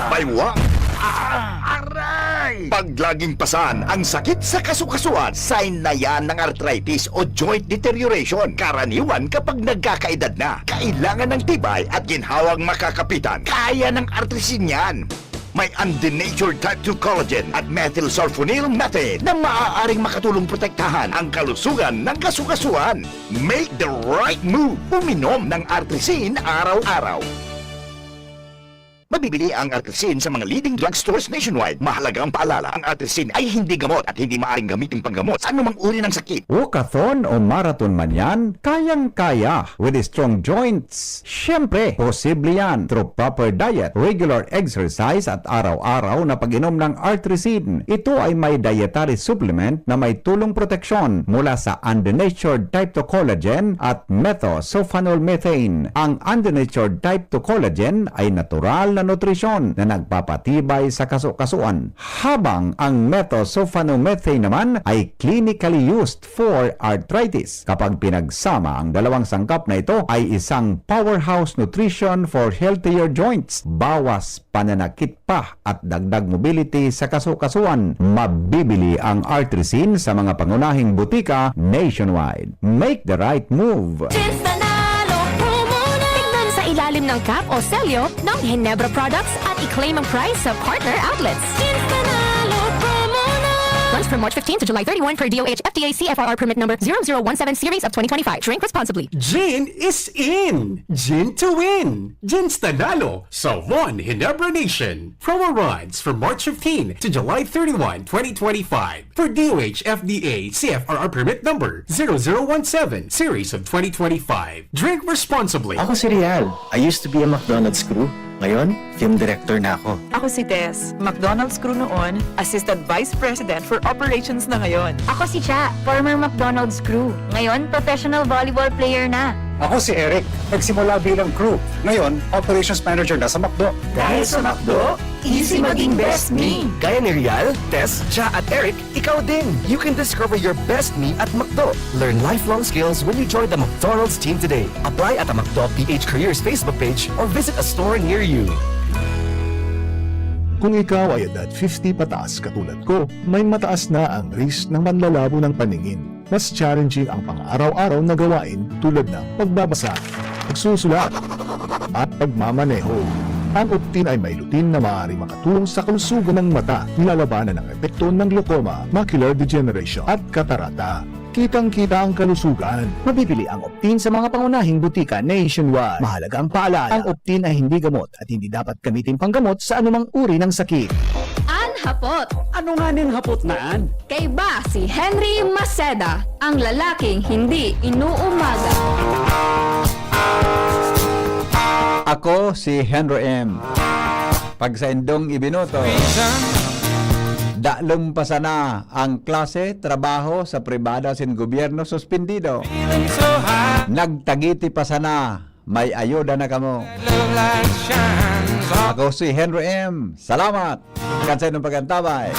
baywang, aray! Pag laging pasan ang sakit sa kasukasuan, sign na yan ng arthritis o joint deterioration. Karaniwan kapag nagkakaedad na, kailangan ng tibay at ginhawang makakapitan. Kaya ng Artrisin yan. May undenatured type two collagen at methylsulfonyl methane na maaaring makatulong protektahan ang kalusugan ng kasukasuan. Make the right move. Uminom ng Artrisin araw-araw. Mabibili ang Artrisin sa mga leading drugstores nationwide. Mahalagang paalala, ang Artrisin ay hindi gamot at hindi maaaring gamitin panggamot sa anumang uri ng sakit. Walkathon o marathon man yan, kayang-kaya with strong joints. Siyempre, posible yan through proper diet, regular exercise at araw-araw na pag-inom ng Artrisin. Ito ay may dietary supplement na may tulong proteksyon mula sa undenatured type two collagen at methylsulfonyl methane. Ang undenatured type two collagen ay natural na nutrisyon na nagpapatibay sa kasukasuan, habang ang methylsulfonyl methane naman ay clinically used for arthritis. Kapag pinagsama, ang dalawang sangkap na ito ay isang powerhouse nutrition for healthier joints. Bawas pananakit pa at dagdag mobility sa kasukasuan. Mabibili ang Artrisin sa mga pangunahing butika nationwide. Make the right move! Jeans Nanalo promo na! Tignan sa ilalim ng cap o selyo ng Ginebra products at i-claim ang prize sa partner outlets. Jeans Nanalo promo na! Runs from March fifteen to July thirty-one per D O H F D A C F R R permit number zero zero one seven series of twenty twenty-five. Drink responsibly. Gin is in! Gin to win! Jeans Nanalo sa One Ginebra Nation. Promo runs from March fifteen to July thirty-one, twenty twenty-five. For D O H F D A C F R R permit number zero zero one seven series of twenty twenty-five. Drink responsibly. Ako si Rial. I used to be a McDonald's crew. Ngayon, film director na ako. Ako si Tess, McDonald's crew noon, Assistant Vice President for Operations na ngayon. Ako si Cha, former McDonald's crew, ngayon professional volleyball player na. Ako si Eric, nagsimula bilang crew, ngayon operations manager na sa McDo. Dahil sa McDo, Easy maging best me. Gaya ni Rial, Tess, Cha at Eric, ikaw din! You can discover your best me at McDo. Learn lifelong skills when you join the McDonald's team today. Apply at a McDo P H Careers Facebook page or visit a store near you. Kung ikaw ay edad fifty pataas katulad ko, may mataas na ang risk ng manlalabo ng paningin. Mas challenging ang pang-araw-araw na gawain tulad ng pagbabasa, pagsusulat, at pagmamaneho. Ang Optin ay may lutein na maaaring makatulong sa kalusugan ng mata, nilalabanan ang epekto ng glaucoma, macular degeneration, at katarata. Kitang-kita ang kalusugan. Mabibili ang Optin sa mga pangunahing butika nationwide. Mahalaga ang paalala, ang Optin ay hindi gamot at hindi dapat gamitin panggamot sa anumang uri ng sakit. An hapot. Ano nga ning hapot na an? Kaiba si Henry Maceda, ang lalaking hindi inuumaga. Ako si Henry M. Pagsaindong ibinoto, dalom pa sana ang klase, trabaho sa pribada sin gobyerno suspendido. Nagtagiti pa sana, may ayuda na kamo. Ako si Henry M. Salamat! Kan sa inyong pag-antabay,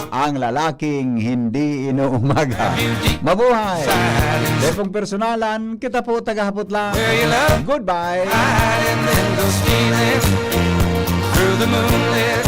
ang lalaking hindi inuumaga. Mabuhay! Dai pong personalan, kita po tagahapot lang. Goodbye! Hiding in those feelings through the moonlit